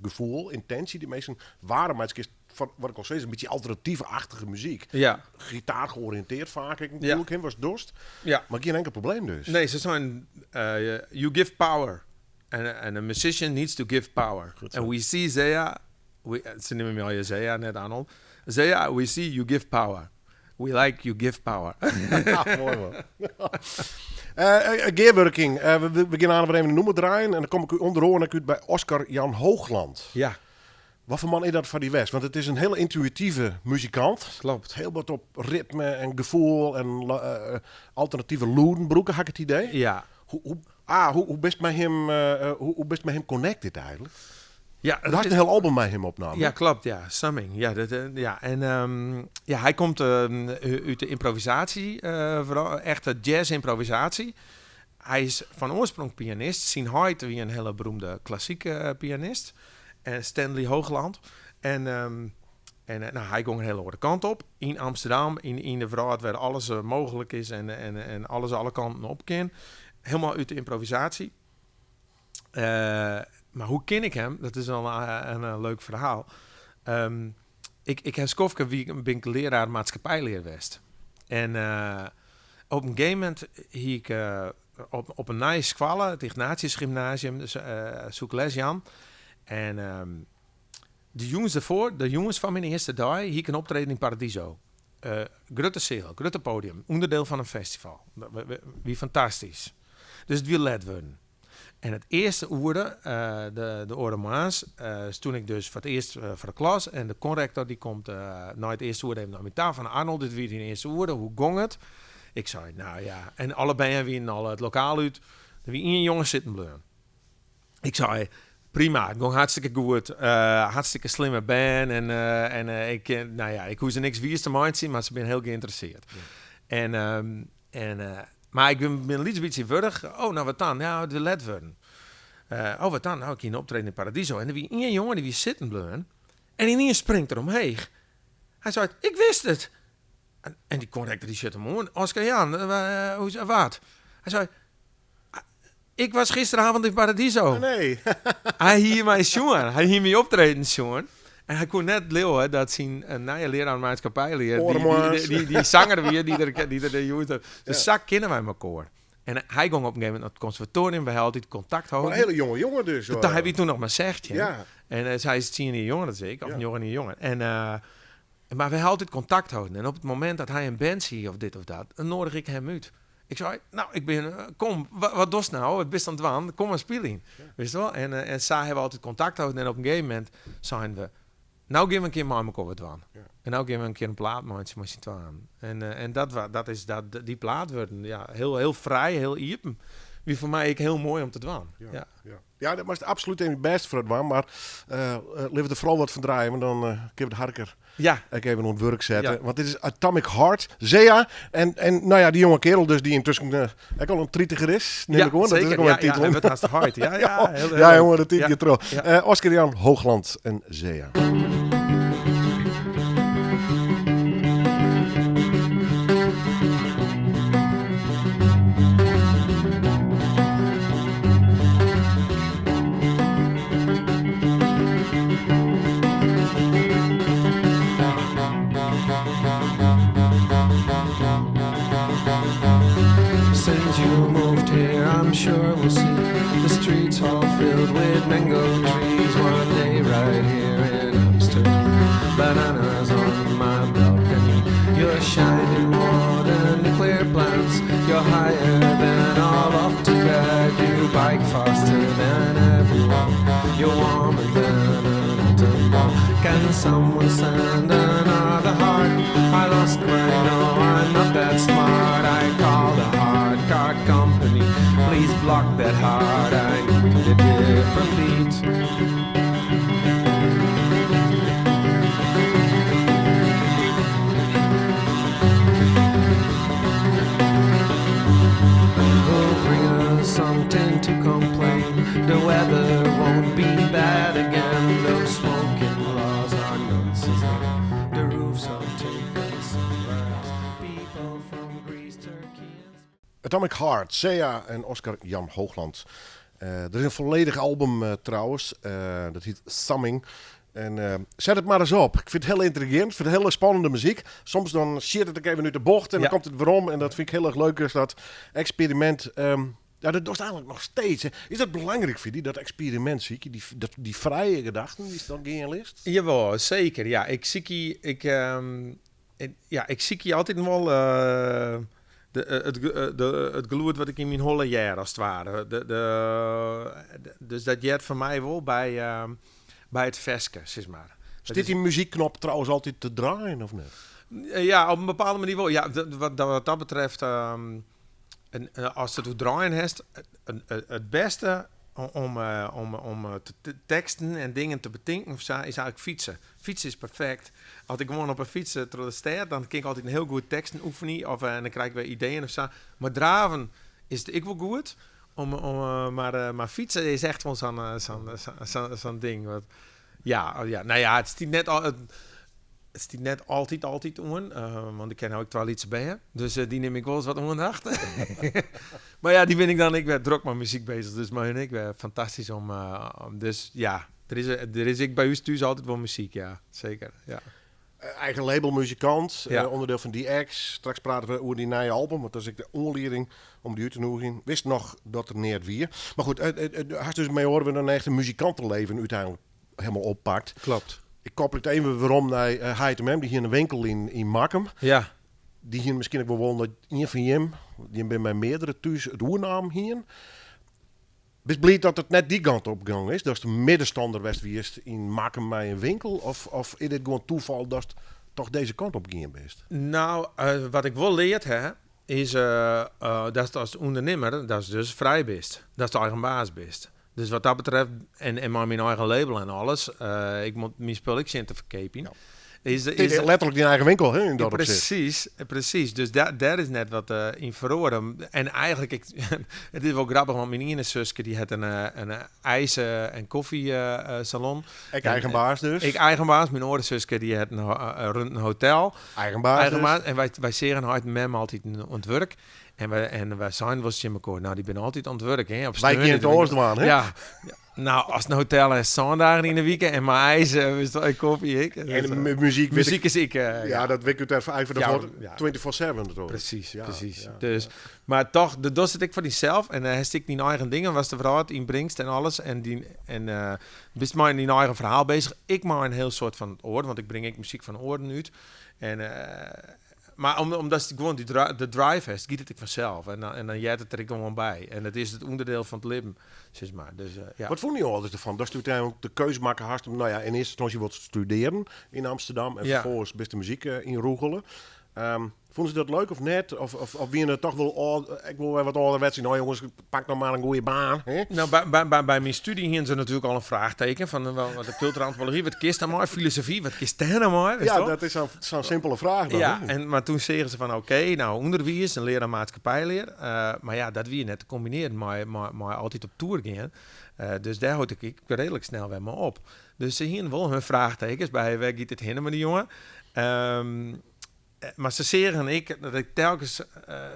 Speaker 3: gevoel, intentie. Die meesten waren, maar het is van, wat ik al zei, is een beetje alternatieve-achtige muziek.
Speaker 4: Ja.
Speaker 3: Gitaar georiënteerd vaak, ik natuurlijk, hem was dorst.
Speaker 4: Ja.
Speaker 3: Maar geen enkel probleem dus.
Speaker 4: Nee, ze zijn, you give power. And a musician needs to give power. And we see Zea we, se neame my allegear Zea, net Arnold. Zea, we see you give power. We like you give power.
Speaker 3: Moai man. Gearwurking. We gean aanst wer even in nûmer draaien en dan kom ik ûnder oaren ek út by Oscar Jan Hoogland.
Speaker 4: Ja.
Speaker 3: Wat foar man is dat foar dy west? Want it is in hiele yntuïtive muzikant.
Speaker 4: Kloppet.
Speaker 3: Hiel wat op ritme en gefoel en alternative lûden brûke, ha ik it idee.
Speaker 4: Ja.
Speaker 3: Hoe bist mei him, hoe bist mei him connected eigenlik?
Speaker 4: Ja,
Speaker 3: Do hast in hiel album mei him opnaam.
Speaker 4: Ja, kloppet. Ja, Summing. Ja, dat, ja. En ja, hy komt út de ymprovisaasje, foaral echte jazz-ymprovisaasje. Hy is fan oarsprong pianist. Syn heit wie in hiele beroemde klassike pianist, Stanley Hoogland. En en nou, hy gong in hiele oare kant op. Yn Amsterdam, yn de wrâld wêr't alles mooglik is en alles alle kanten op kin. Hielendal út de ymprovisaasje. Mar hoe ken ik him? Dat is al in leuk ferhaal. Ik ha in skoftke wie, bin ik learaar maatskippijlear west. En op in gegeven momint hie ik op in nije skoalle, it Ignatius Gymnasium, dus, soe ik les jaan. En de jûns derfoar, de jûns fan myn earste dei, hie ik in optreden yn Paradiso. Grutte seal, grutte podium, ûnderdiel fan in festival. Wie fantastysk. Dus it wie let wurden. En it earste oere, de oare moarns, stûn ik dus foar it earst foar de klas en de konrektor dy komt nei it earste oere even nei my ta fan Arnold, dit wie dyn earste oere, hoe gong it? Ik sei, nou ja, en alle bern wienen al it lokaal út, der wie ien jonge sitten bleaun. Ik sei, prima, it gong hartstikke goed, hartstikke slimme bern en en ik, nou ja, ik hoech se niks wiis te meitsjen, mar se binne hiel geïnteresseerd. En en mar ik bin in lyts bytsje wurch. Oh, nou wat dan? Ja, it wie let wurden. Oh, wat dan? Nou, ik hie in optreden yn Paradiso. En der wie ien jonge, dy wie sitten bleaun. En ynienen springt er omheech. Hy seit, ik wist it! En dy konrektor dy sjocht him oan. Oscar Jan, hoe, wat? Hy sei, ik was gisteravond in Paradiso.
Speaker 3: Nee.
Speaker 4: Hy hie my sjoen. Hy hie my optreden sjoen. En hy koe net leauwe dat syn nije learaar maatskippijlear, dy sanger wie, dy't er, dy't er de hjoed. Dus sa kinne wy mekoar. En hy gong op in gegeven momint nei it konservatoarium, wy ha altyd kontakt
Speaker 3: holden. Mar in hiele jonge jonge dus.
Speaker 4: Dat hy wie toen noch mar 16.
Speaker 3: Ja.
Speaker 4: En hy is 10 jier jonger as ik, of 9 jier jonger. En, mar wy ha altyd kontakt holden. En op it momint dat hy in band hie of dit of dat, dan noadige ik him út. Ik sei, nou, ik bin, kom, wat dochst nou? Wat bist oan it dwaan? Kom mar spyljen. Witst wol? En sa ha we altyd kontakt holden. En op in gegeven momint seinen we, nou gean we in kear mei mekoar wat dwaan. En nou gean we in kear in plaat meitsjen mei syn twaen. En dat wa-, dat is dat, dy plaat wurden. Ja, hiel, hiel frij, hiel iepen. Wie foar my ek hiel moai om te dwaan.
Speaker 3: Ja. Ja, dat moatst absolút even bêst foar dwaan, mar litte we der foaral wat fan draaien, want dan kinne we de harker ek even oan it wurk sette. Want dit is Atomic Heart, Zea. En nou ja, dy jonge kerel dus, dy yntusken ek al in tritiger is, nim ik oan. Dat is ek al in
Speaker 4: Ja,
Speaker 3: titel.
Speaker 4: hy wurdt hast heit. Ja, ja, heel, heel
Speaker 3: Ja,
Speaker 4: leuk.
Speaker 3: jonge, de tiid giet troch. Oscar Jan Hoogland en Zea.
Speaker 5: Since you moved here, I'm sure we'll see the streets all filled with mango trees one day right here in Amsterdam. Bananas on my balcony. You're shining more than nuclear plants. You're higher than all of Tibet. You bike faster than everyone. You're warmer than an atom bomb. Can someone send another heart? I lost mine, no, I'm not that smart. I call the heart card company. Please block that heart. I need a different beat. Who'll bring us something to complain? The weather won't be bad again. Those smoking laws are nonsense now. The roofs are taken somewhere else. People from Greece, Turkey and
Speaker 3: Atomic Heart, Zea en Oscar Jan Hoogland. Er is in folledich album trouwens. Dat hjit Summing. En set it mar ris op. Ik fyn it hiel yntrigearjend. Ik fyn it hiele spannende muzyk. Soms dan sjit it ek even út de bocht en dan komt it werom. En dat fyn ik hiel erch leuk. Dus dat eksperimint. Ja, dat dochst eigenlik noch steeds. Hè. Is dat belangryk foar dy, dat eksperimint, Siekie? Dy, dat, dy frije gedachten dy'tst dan gean litst?
Speaker 4: Jawol, seker. Ja, ik sykje, ik, ik, ja, ik sykje altyd wol de, it, de, it gelûd wat ik yn myn holle hear, as it ware. De, dus dat heart foar my wol by it ferske, sis mar.
Speaker 3: Stiet dy muzykknop trouwens altyd te draaien, of net?
Speaker 4: Ja, op in bepaalde manier wol. Ja, wat dat betreft, en, ast it oer draaien hast, it bêste om te teksten en dingen te betinken of sa, is eigenlik fytse. Fytse is perfekt. As ik gewoan op 'e fyts troch de stêd, dan kin ik altyd in hiel goed teksten oefenje of en dan krij ik wer ideeën of sa. Mar draven is it ek wol goed, mar fytse is echt wol sa'n ding. Wat, ja, oh ja, nou ja, it stiet net al, it, it stiet net altyd, altyd oan, want ik ha no ek twa lytse bern, dus dy nim ik wolris wat oandacht. Mar ja, dy bin ik dan ek wer drok mei muzyk bezich, dus mei hun ek wer fantastysk om, dus ja, der is ek by ús thús altyd wol muzyk, ja, seker, ja.
Speaker 3: Eigen label muzikant, onderdeel fan DX. Straks prate we oer dyn nije album, want dat is ek de oanlieding om dy út te nûgjen. Wist noch dat der neat wie. Mar goed, hast dus mei oare wurden echt in muzikanteleven úteinlik helemaal oppakt.
Speaker 4: Klopt.
Speaker 3: Ik koppel it even werom nei heit en mem. Dy hiene in winkel yn Makkum. Dy hiene miskien ek wol wollen dat ien fan jim, jim binne mei meardere thús, it oernaam hiene. Bist bliid dat it net dy kant op gong is? Datst in middenstander west wiest yn Makkum mei in winkel? Of is dit gewoan toefal datst toch dizze kant op gien bist?
Speaker 4: Nou, wat ik wol leard ha, is datst as ûndernimmer datst dus frij bist. Datst eigen baas bist. Dus wat dat betreft, en mei myn eigen label en alles, ik moat myn spul ek sjen te ferkeapjen.
Speaker 3: Is, is letterlik dyn eigen winkel, hè, yn dat opsicht.
Speaker 4: Precies, precies. Dus dêr is net wat yn feroare. En eigenlik, it is wol grappich, want myn iene suske dy hat in ijs- en koffiesalon.
Speaker 3: Ek eigen baas dus?
Speaker 4: Ek eigen baas. Myn oare suske dy hat runt in hotel.
Speaker 3: Eigen baas
Speaker 4: Eigen
Speaker 3: dus?
Speaker 4: baas. En wy seagen heit en mem altyd oan it wurk. En wy seinen wolris tsjin mekoar, nou, dy binne altyd oan it wurk, hè. Op
Speaker 3: Wy
Speaker 4: sneon
Speaker 3: kinne it oars dwaan, hè?
Speaker 4: Ja. Nou, as in hotel is sân dagen yn 'e wike en mei ijs, witst wel, koffie ek.
Speaker 3: En de muzyk wit
Speaker 4: Muzyk
Speaker 3: ik
Speaker 4: is ek,
Speaker 3: Ja,
Speaker 4: ja.
Speaker 3: dat wit ik út erfaring van de
Speaker 4: Ja,
Speaker 3: voor
Speaker 4: ja.
Speaker 3: 24/7 natuurlijk.
Speaker 4: Precies,
Speaker 3: Ja,
Speaker 4: precies.
Speaker 3: ja,
Speaker 4: Dus,
Speaker 3: ja.
Speaker 4: maar toch, de dochst it ek foar dysels en dan hast ek dyn eigen dingen watst de wrâld yn bringst en alles. En bist mei dyn eigen ferhaal bezich. Ik mei in hiel soad fan it oar, want ik bring ek muzyk fan oaren út. En, maar omdat je gewoon de drive hast, giet it ek fansels. En dan heart it der ek gewoan by. En it is it ûnderdiel fan it libben, sis mar. Dus, ja.
Speaker 3: Wat fûnen jo âlders derfan? Datst úteinlik de keuze makke hast om, nou ja, yn earste ynstânsje wat te studearjen yn Amsterdam en vervolgens bist de muzyk ynrûgele. Fûnen se dat leuk of net? Of wiene it toch wol ek wol wer wat âlderwets? Nou jonges, pak noch mar in goede baan. Hè?
Speaker 4: Nou, by myn studie hiene se natuerlik al in fraachteken fan, wel, wat de culturele antropologie, wat kinst dêr mei? Filosofy, wat kinst dêr nou mei? Witst
Speaker 3: Ja,
Speaker 4: wel?
Speaker 3: dat is sa'n simpele fraach dan,
Speaker 4: Ja,
Speaker 3: hè?
Speaker 4: maar toen seagen se fan, oké, nou, ûnderwiis en leraar maatschappijleer. Maar ja, dat wie net te kombinearjen mei altyd op tour gean. Dus dêr hold ik reedlik snel wer mei op. Dus se hiene wol hun fraachtekens by, wêr giet it hinne mei dy jonge? Maar se seagen ek dat ik telkens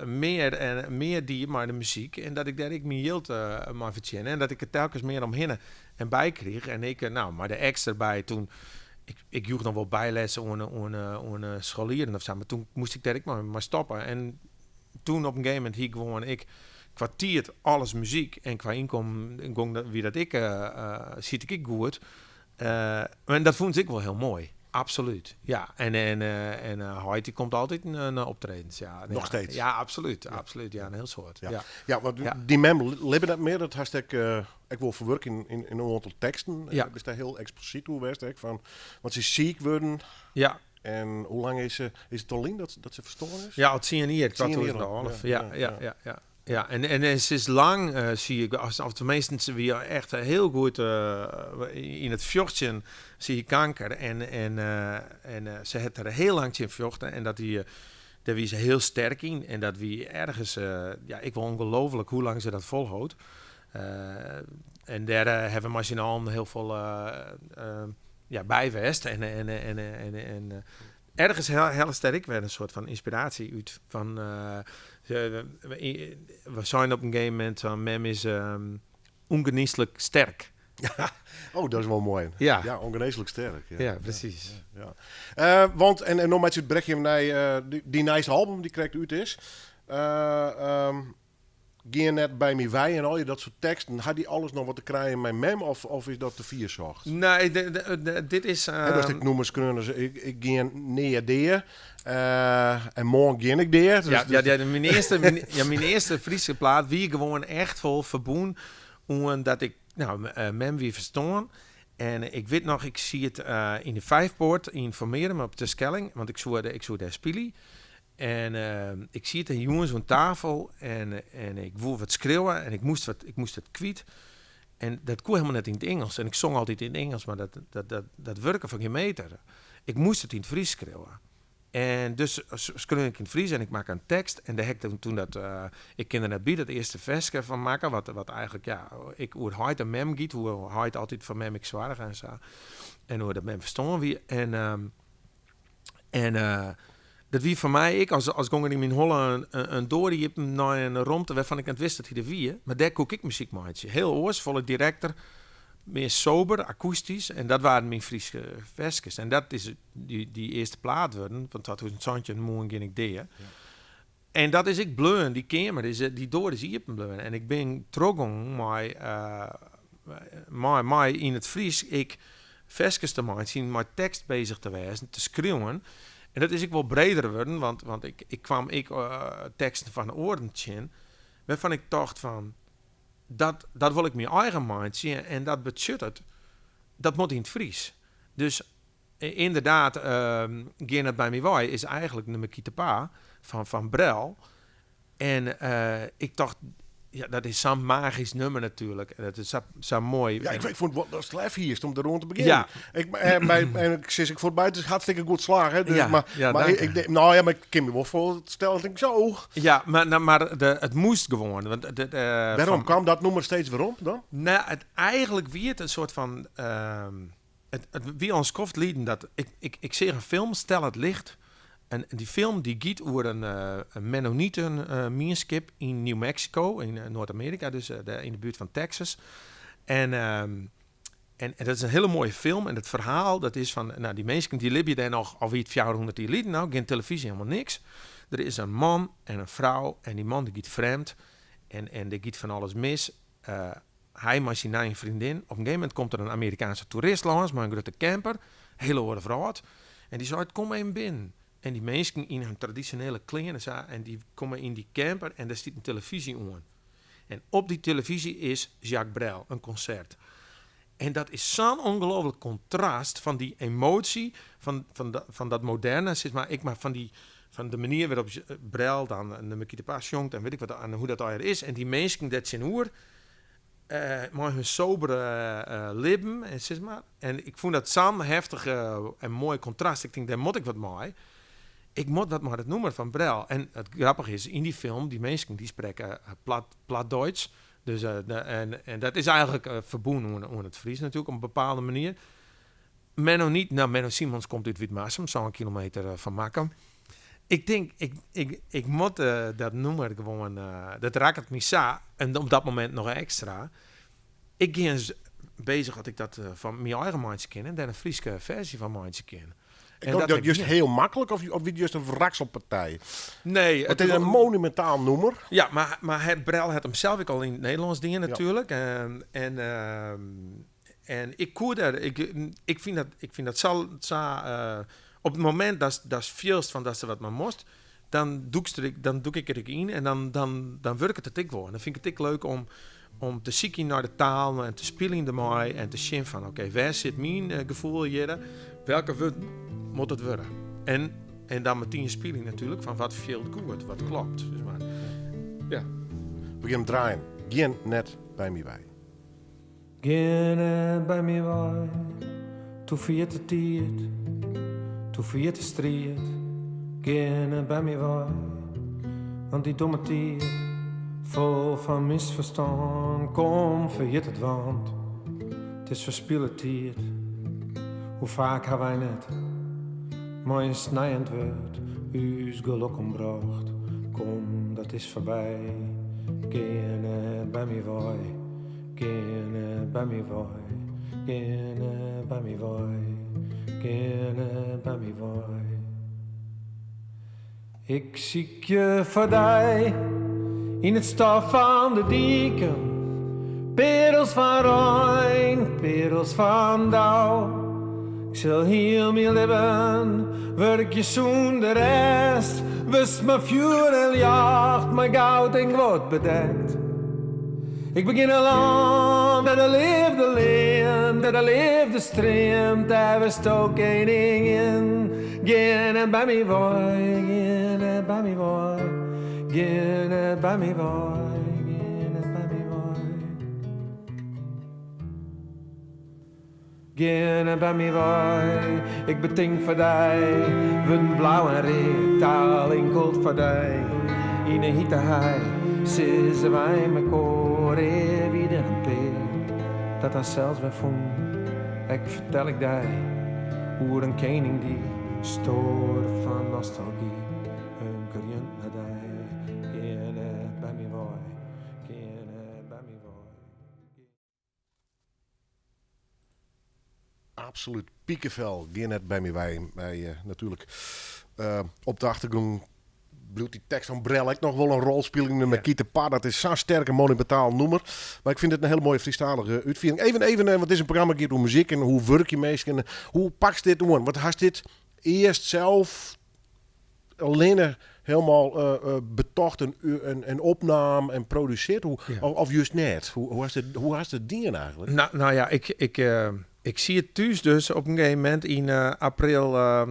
Speaker 4: mear en mear die mei de muzyk en dat ik dêr ek myn jild mei fertsjinne en dat ik der telkens mear omhinne en by krieg. En ik, nou, mei de ex derby toen, ik joech noch wol byles oan scholieren of sa, mar toen moast ik dêr ek mei stoppe. En toen op in gegeven momint hie ik gewoan ek kwa tiid alles muzyk en kwa ynkommen gong dat, wie dat ek siet ik ek goed. En dat fûn ik wol hiel moai. Absoluut, ja. En heit die komt altyd nei optredens, ja.
Speaker 3: Noch
Speaker 4: Ja.
Speaker 3: steeds?
Speaker 4: Ja, absoluut,
Speaker 3: Ja.
Speaker 4: absoluut. Ja, in hiel soad.
Speaker 3: Ja.
Speaker 4: Ja.
Speaker 3: Ja, want
Speaker 4: Ja.
Speaker 3: dy mem libbet net mear. Dat hast ek wol ferwurke yn in oantal teksten.
Speaker 4: Ja.
Speaker 3: Bist dêr hiel eksplisyt oer west, ek, fan, want se is siik wurden.
Speaker 4: Ja.
Speaker 3: En hoe lang is it al lyn dat se ferstoarn is?
Speaker 4: Ja, al 10 jier,
Speaker 3: 10 jier al.
Speaker 4: 2011.
Speaker 3: Ja,
Speaker 4: Ja,
Speaker 3: ja,
Speaker 4: ja,
Speaker 3: ja.
Speaker 4: ja, ja. Ja, en ze is lang, zie ik, of tenminste, ze wie echt heel goed in het fjochtjen, zie ik kanker. En ze had er heel lang in fjochten en dat die, daar wie ze heel sterk in. En dat wie ergens, ja, ik wil ongelooflijk hoe lang ze dat volhoudt. En daar hebben we machinaal heel veel ja, bij west. En ergens heel sterk werd een soort van inspiratie uit. Van ze, we, we zijn op een gegeven moment van mem is ongeneeslijk sterk.
Speaker 3: Ja, oh, dat is wel mooi.
Speaker 4: Ja.
Speaker 3: Ja, ongeneeslijk sterk. Ja.
Speaker 4: Ja, precies.
Speaker 3: Ja, ja. Want, en nog met het berichtje naar die nice album die krijgt uit is. Gean net by my wei en al je dat soort teksten, ha dy alles noch wat te krijen mei mem of, of is dat te fier socht?
Speaker 4: Nee, dit is...
Speaker 3: Hè, dat ik nûmers skreaun as ik gean nea dea en moarn gean ik dea. Dus,
Speaker 4: Ja,
Speaker 3: dus
Speaker 4: ja, mijn eerste Fryske plaat wie gewoon echt vol ferbûn oan dat ik, nou, mem wie ferstoarn. En ik wit noch, ik siet yn de Vijfpoort yn Formearum op Terschelling, want ik soe dêr spylje. En ik siet dêr jûns oan tafel en ik woe wat skriuwe en ik moast it kwyt. En dat koe helemaal net yn it Ingelsk. En ik song altyd yn it Ingelsk, mar dat wurke foar gjin meter. Ik moast it yn it Frysk skriuwe. En dus skreau ik yn it Frysk en ik makke in tekst. En dêr ha ik toen dat, ik kin der net by, dat earste ferske fan makke. Wat eigenlijk, ja, ik oer heit en mem giet. Hoe heit altyd foar mem ik soarge en sa. En hoe dat mem ferstoarn wie. En dat wie foar my ek as gongen yn myn holle in doar iepen nei in romte wêrfan ik net wist dat hy der wie. Mar dêr koe ik muzyk meitsje. Heel oars, folle direkter, mear sober, akoestysk. En dat waarden myn Fryske ferskes. En dat is dy earste plaat wurden fan 2017, Moarn gean ik dea. En dat is ek bleaun, dy keamer, dy doar is iepen bleaun. En ik bin trochgongen mei yn it Frysk ek ferskes te meitsjen, mei tekst bezich te wêzen, te skriuwen. En dat is ek wol breder wurden, want ik kwam ek teksten fan oaren tsjin, wêrfan ik tocht fan, dat wol ik myn eigen meitsje en dat betsjut it, dat moat yn it Frysk. Dus ynderdaad, Gean net by my wei is eigenlijk Ne me quitte pas fan Brel. En ik tocht, ja, dat is sa'n magysk nummer natuerlik. En dat is sa moai.
Speaker 3: Ja, ik fûn it wol dat slef hiest om deroan te begjinnen.
Speaker 4: Ja.
Speaker 3: Ik by, en ik sis ik foarby, it is hartstikke goed slagge, hè, dus,
Speaker 4: Ja,
Speaker 3: maar,
Speaker 4: ja,
Speaker 3: maar
Speaker 4: dank
Speaker 3: ik,
Speaker 4: je.
Speaker 3: ik denk, nou ja, maar ik kin my wol foarstelle, dat ik zo.
Speaker 4: Ja, maar, nou, maar de, it moast gewoan. Want de,
Speaker 3: Wêrom
Speaker 4: fan
Speaker 3: kwam dat nummer steeds werom dan?
Speaker 4: Nou, it, eigenlijk wie it in soart fan, it wie al in skoft lieden dat ik seach in film, Stel het Licht. En dy film dy giet oer in Mennoniten mienskip yn New Mexico, yn Noard-Amearika, dus dêr yn de buert fan Texas. En dat is in hiele moaie film. En it ferhaal dat is fan, nou, dy minsken dy libje dêr noch al wie it 400 jier lyn, nou, gjin telefyzje, helemaal niks. Der is in man en in frou en dy man dy giet frjemd en der giet fan alles mis. Hy mei syn nije freondin. Op in gegeven momint komt der in Amerikaanse toerist lâns mei in grutte camper, hiele oare wrâld. En dy seit, kom even binnen. En dy minsken yn hun tradisjonele klean en sa, en dy komme yn dy camper en dêr stiet in telefyzje oan. En op dy telefyzje is Jacques Brel, in konsert. En dat is sa'n ongelooflijk kontrast fan dy emoasje, fan dat moderne, sis mar, ek mar fan de manier wêrop't Brel dan Ne me quitte pas sjongt en wit ik wat, en hoe dat allegear is. En dy minsken dêr tsjinoer, mei hun sobere libben, en sis mar. En ik fûn dat sa'n heftich en moai kontrast. Ik tink, dêr moat ik wat mei. Ik moat wat mei dat nûmer fan Brel. En it grappige is, yn dy film, dy minsken dy sprekke plat Duits. Dus de, en dat is eigenlijk ferbûn oan it Frysk natuerlik, op in bepaalde manier. Menno niet, nou, Menno Simons komt út Wytmarsum, sa'n kilometer fan Makkum. Ik tink, ik moat dat nûmer gewoan, dat rakket my sa, en op dat momint noch ekstra. Ik gean bezich dat ik dat fan myn eigen meitsje kin en dêr in Fryske ferzje fan meitsje kin.
Speaker 3: Ik
Speaker 4: En
Speaker 3: dat
Speaker 4: dat
Speaker 3: dat
Speaker 4: ik
Speaker 3: just
Speaker 4: ja.
Speaker 3: heel maklik of wie just in wrakselpartij?
Speaker 4: Nee,
Speaker 3: Want
Speaker 4: het
Speaker 3: het is een
Speaker 4: wa-
Speaker 3: monumentaal nûmer.
Speaker 4: Ja, maar Brel hat him sels ek al yn it Nederlânsk dien natuerlik. En ik koe dêr, ik, ik fyn dat, ik fyn dat sa, sa op it momint datst fielst fan datst der wat mei moatst, dan dûkst der ek, dan dûk ik der ek yn en dan wurket it ek wol. En dan fyn ik it ek leuk om te sykjen nei de taal en te spyljen dermei en te sjen fan, oké, wêr sit myn gefoel hjir? Welke wurd moat it wurde? En dan metien spyljen natuerlik fan wat fielt goed, wat klopt. Dus mar, ja.
Speaker 3: We gean draaien. Gean net by my wei.
Speaker 5: Gean net by my wei, toe ferjit de tiid, toe ferjit de striid. Gean net by my wei, want dy domme tiid, fol fan misferstân, kom, ferjit it, want it is ferspile tiid. Hoe faak ha wy net mei in snijend wurd ús gelok ombrocht. Kom, dat is foarby. Gean net by my wei, gean net by my wei, gean net by my wei, gean net by my wei. Ik sykje foar dy Yn it stof fan de diken, pearels fan rein, pearels fan dau. Ik sil hiel myn libben wurkje sûnder rêst, wurdst mei fjoer en ljocht, mei goud en guod bedekt. Ik begjin in lân dêr't de leafde leant, dêr't de leafde streamt, dêr wurdsto keningin. Gean net by my wei, gean net by my wei, gean net by my wei, gean net by my wei. Gean net by my wei, ik betink foar dy, wurden blau en read, taal inkeld foar dy. Yn 'e hite hei sizze wy mekoar, ea wie der in pear dat harsels wer fûn. Ek fertel ik dy oer in kening dy't stoar fan nostalgy, hunkerjend nei dy. Gean net by my wei, gean net by my wei.
Speaker 3: Absoluut pikevel, gean net by my wei. Mei natuerlik op de achtergrûn bliuwt dy tekst fan Brel ek noch wol in rol spyljen. De Quitte Pas, dat is sa'n sterke monumentaal nûmer. Mar ik fyn it in hiele moaie Frysktalige útfiering. Even, even, want dit is in programma giet oer muzyk en hoe wurkje minsken. Hoe pakst dit oan? Want hast dit earst sels allinne helemaal betocht en opnaam en produsearre? Hoe, of just net? Hoe hast it dien eigentlik?
Speaker 4: Nou ja, ik siet thús dus op in gegeven momint yn april,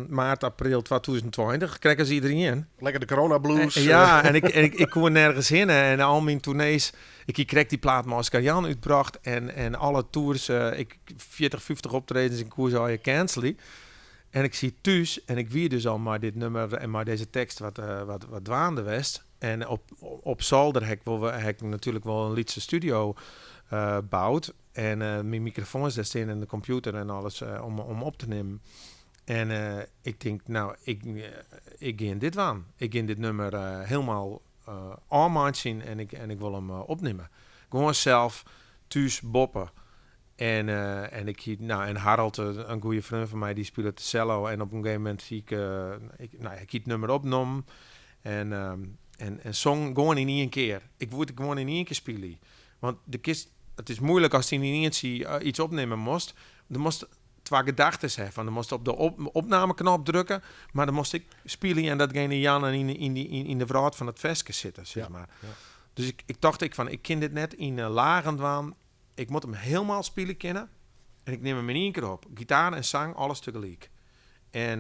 Speaker 4: maart, april 2020, krekt as iderien.
Speaker 3: Lekker de corona blues.
Speaker 4: Ja, en ik koe nergens hinne en al myn toernees, ik hie krekt dy plaat mei Oscar Jan útbrocht en alle tours, ik 40, 50 optredens en koe se allegear cancelje. En ik siet thús en ik wie dus al mei dit nummer en mei dizze tekst wat dwaande west. En op zolder ha ik wol, ha ik natuerlik wol in lytse studio boud. En myn mikrofoans dêr stean en de computer en alles om op te nimmen. En ik tink, nou, ik gean dit dwaan. Ik gean dit nummer helemaal ôfmeitsjen en ik wol him opnimme. Gewoan sels thús boppe. En en ik hie, nou, en Harold, in goede freon fan my, dy spilet de cello. En op in gegeven momint hie ik, ik, nou, ik hie it nummer opnommen en song gewoan yn ien kear. Ik woe it gewoan yn ien kear spylje. Want de kist, it is moeilik ast yn dyn ientsje iets opnimme moatst. Dan moatst twa gedachtes ha. Fan, dan moatst op de opnameknop drukke, mar dan moatst ek spylje en datgene jaan en yn de wrâld fan it ferske sitte, sis mar. Dus ik tocht ek fan, ik kin dit net yn lagen dwaan. Ik moat him helemaal spylje kinne. En ik nim him yn ien kear op. Gitaar en sang, alles tegelyk. En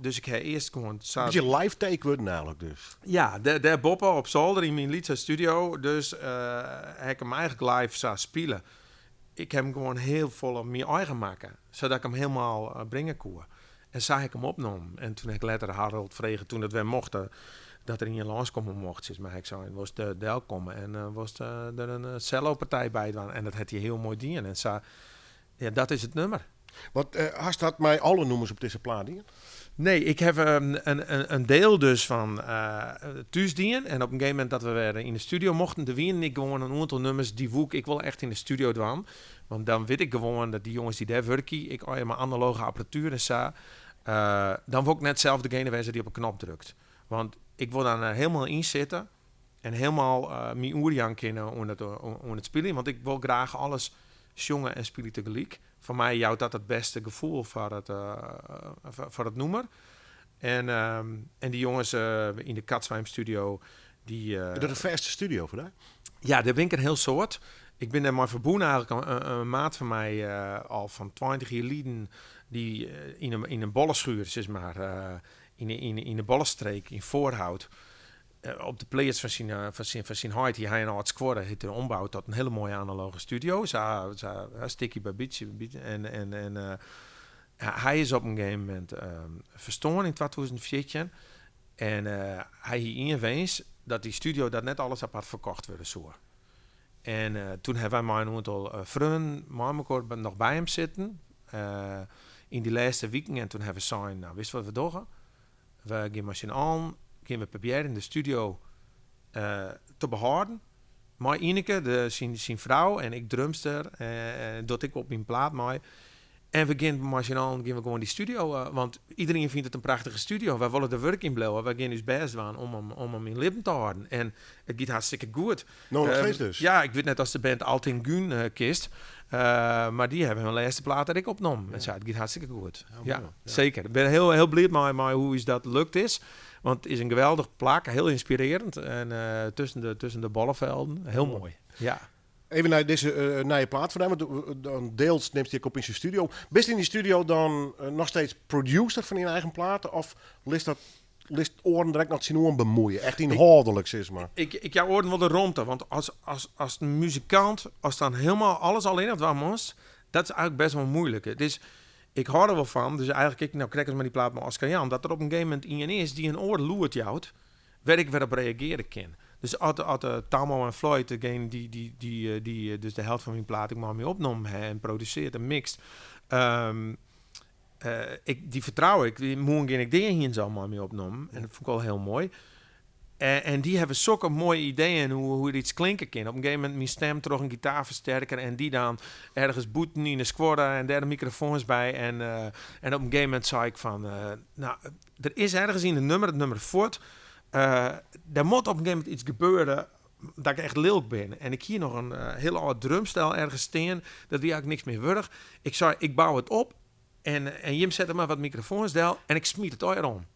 Speaker 4: dus ik ha earst gewoan sa...
Speaker 3: Bytsje live take wurden eigentlik dus.
Speaker 4: Ja, dêr boppe op zolder yn myn lytse studio. Dus ha ik him eigentlik live sa spile. Ik ha him gewoan hiel folle myn eigen makke. Sadat ik him helemaal bringe koe. En sa ha ik him opnommen. En toen ha ik letter Harold frege, toen dat wer mocht, dat er ien lânskomme mocht, sis mar. Ik sei, wolst delkomme en wolst der in cellopartij by dwaan? En dat hat hy hiel moai dien. En sa, ja, dat is it nummer.
Speaker 3: Wat hast dat mei alle nûmers op dizze plaat dien?
Speaker 4: Nee, ik ha in diel dus fan thús dien. En op in gegeven momint dat we wer yn de studio mochten, der wienen ek gewoan in oantal nûmers dy woe ik wol echt yn de studio dwaan. Want dan wit ik gewoan dat dy jonges dy't dêr wurkje, ek allegear mei analoge apparatuer en sa, dan wol ik net sels degene wêze dy't op 'e knop drukt. Want ik wol dan helemaal yn sitte en helemaal my oerjaan kinne oan it spyljen. Want ik wol graach alles sjonge en spylje tegelyk. Foar my jout dat it bêste gefoel foar it nûmer. En dy jonges yn de Katzwijm studio, dy,
Speaker 3: Is dat in fêste studio foar dy?
Speaker 4: Ja, dêr bin ik in hiel soad. Ik bin dêr mei ferbûn eigentlik in maat fan my al fan 20 jier liden, dy yn in bolleschuur, sis mar, yn de Bollenstreek yn Voorhout. Op de pleats fan syn heit hie hy in âld skuorre, hat er omboud tot in hiele moaie analoge studio. Sa stikje by bytsje, bytsje. En hy is op in gegeven momint ferstoarn yn 2014. En hy hie ien wens, dat dy studio dat net alles apart ferkocht wurde soe. En toen hawwe wy mei in oantal freonen mei mekoar noch by him sitten, yn dy lêste wiken. En toen hawwe we sein, nou, witst wat we dogge? We gean mei syn allen, gean we probearjen de studio te behâlden. Mei Ineke, syn frou, en ik drumster, docht ek op myn plaat mei. En we gaan mei syn allen gaan we gewoon die studio, want iedereen vindt het een prachtige studio. Wij willen er werk in blijven. Wij gaan ons best doen om hem in leven te houden. En het gaat hartstikke goed.
Speaker 3: Nou, nog steeds dus.
Speaker 4: Ja, ik weet net als de band Altin Gun kist. Maar die hebben hun laatste plaat dat ik opnam. En zei, het gaat hartstikke goed. Ja,
Speaker 3: mooi. Ja.
Speaker 4: zeker. Ik ben heel, heel blij met hoe is dat lukt is. Want het is een geweldig plak, heel inspirerend. En tussen de bollevelden, heel mooi. Ja.
Speaker 3: Even naar deze naar je plaat vandaan, want dan deels neemt hij ook op in zijn studio. Bist in die studio dan nog steeds producer van je eigen platen? Of list dat list oren direct nog zien oren bemoeien? Echt inhoudelijk, zeg maar.
Speaker 4: Ik jou oren wel de rondte, want als muzikant, als dan helemaal alles al in het waar moest, dat is eigenlijk best wel moeilijk. Het is, ik hou er wel van, dus eigenlijk, ik, nou krijg ik maar die plaat met Oscar Jan, dat er op een gegeven moment iemand is die een oor loert jouwt, waar ik weer op reageren kan. Dus als de Tamo en Floyd, degene die dus de helft van mijn plaat ik maar mee opnam hè, en produceert en mixt, die vertrouw ik, die moet ik dingen hier zo maar mee opnomen. En dat vond ik al heel mooi. En die hebben zulke mooie ideeën hoe het iets klinken kan. Op een gegeven moment mijn stem terug een gitaarversterker en die dan ergens boeten in de squadra en daar de microfoons bij. En op een gegeven moment zei ik van, nou, er is ergens in het nummer voort. Daar moet op een gegeven moment iets gebeuren dat ik echt lelijk ben. En ik hier nog een heel oud drumstel ergens staan, dat die eigenlijk niks meer wurg. Ik zei, ik bouw het op en Jim zet er maar wat microfoons del en ik smiet het ooit om.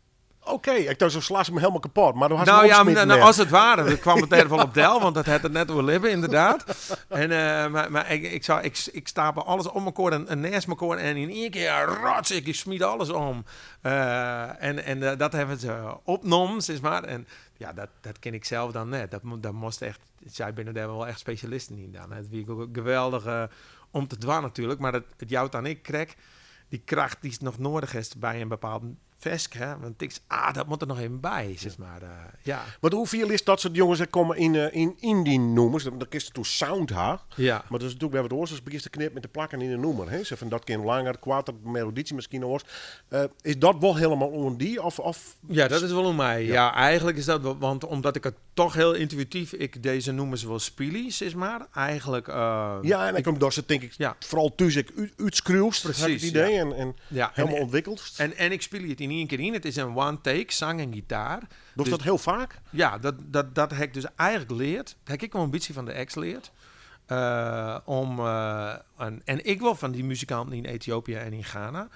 Speaker 3: Oké, ik dacht zo sla ze me helemaal kapot. Maar dan had ze
Speaker 4: Nou
Speaker 3: hem
Speaker 4: ja,
Speaker 3: opsmeten net.
Speaker 4: als het ware. Dat kwam het er wel op del, want dat had het net overleven, inderdaad. En, maar ik stapel alles om elkaar en naast elkaar. En in één keer, rots, ik smiet alles om. En dat hebben ze opgenomen, zeg maar. En ja, dat ken ik zelf dan net. Dat moest echt, zij binnen daar wel echt specialisten in dan. Het was ook geweldig om te dwan natuurlijk. Maar het jouwt aan ik krek die kracht die nog nodig is bij een bepaald vesk, hè? Want ik, dat moet er nog even bij, zeg maar. Ja.
Speaker 3: Want hoeveel is dat soort jongens dat komen in die noemers? Dan is het toe sound, ha? Maar dat is natuurlijk bij wat oors, dus begint te knip met de plakken in de noemer. Hè? Zo van dat kan langer, kwater, melodietje misschien oors. Is dat wel helemaal om die? Of?
Speaker 4: Ja, dat is wel om mij. Ja, eigenlijk is dat wel, want omdat ik het toch heel intuïtief, ik deze noemen ze wel spilies, zeg maar. Eigenlijk,
Speaker 3: Ja, en ik kom door ze denk ik vooral thuis ik uitskruwst, heb ik het idee, en helemaal ontwikkeld.
Speaker 4: En ik speel het in één keer in. Het is een one take, zang en gitaar.
Speaker 3: Doe
Speaker 4: Dus
Speaker 3: dat heel vaak?
Speaker 4: Ja, dat heb ik dus eigenlijk leerd. Dat heb ik wel een beetje van de ex leerd. En ik wil van die muzikanten in Ethiopië en in Ghana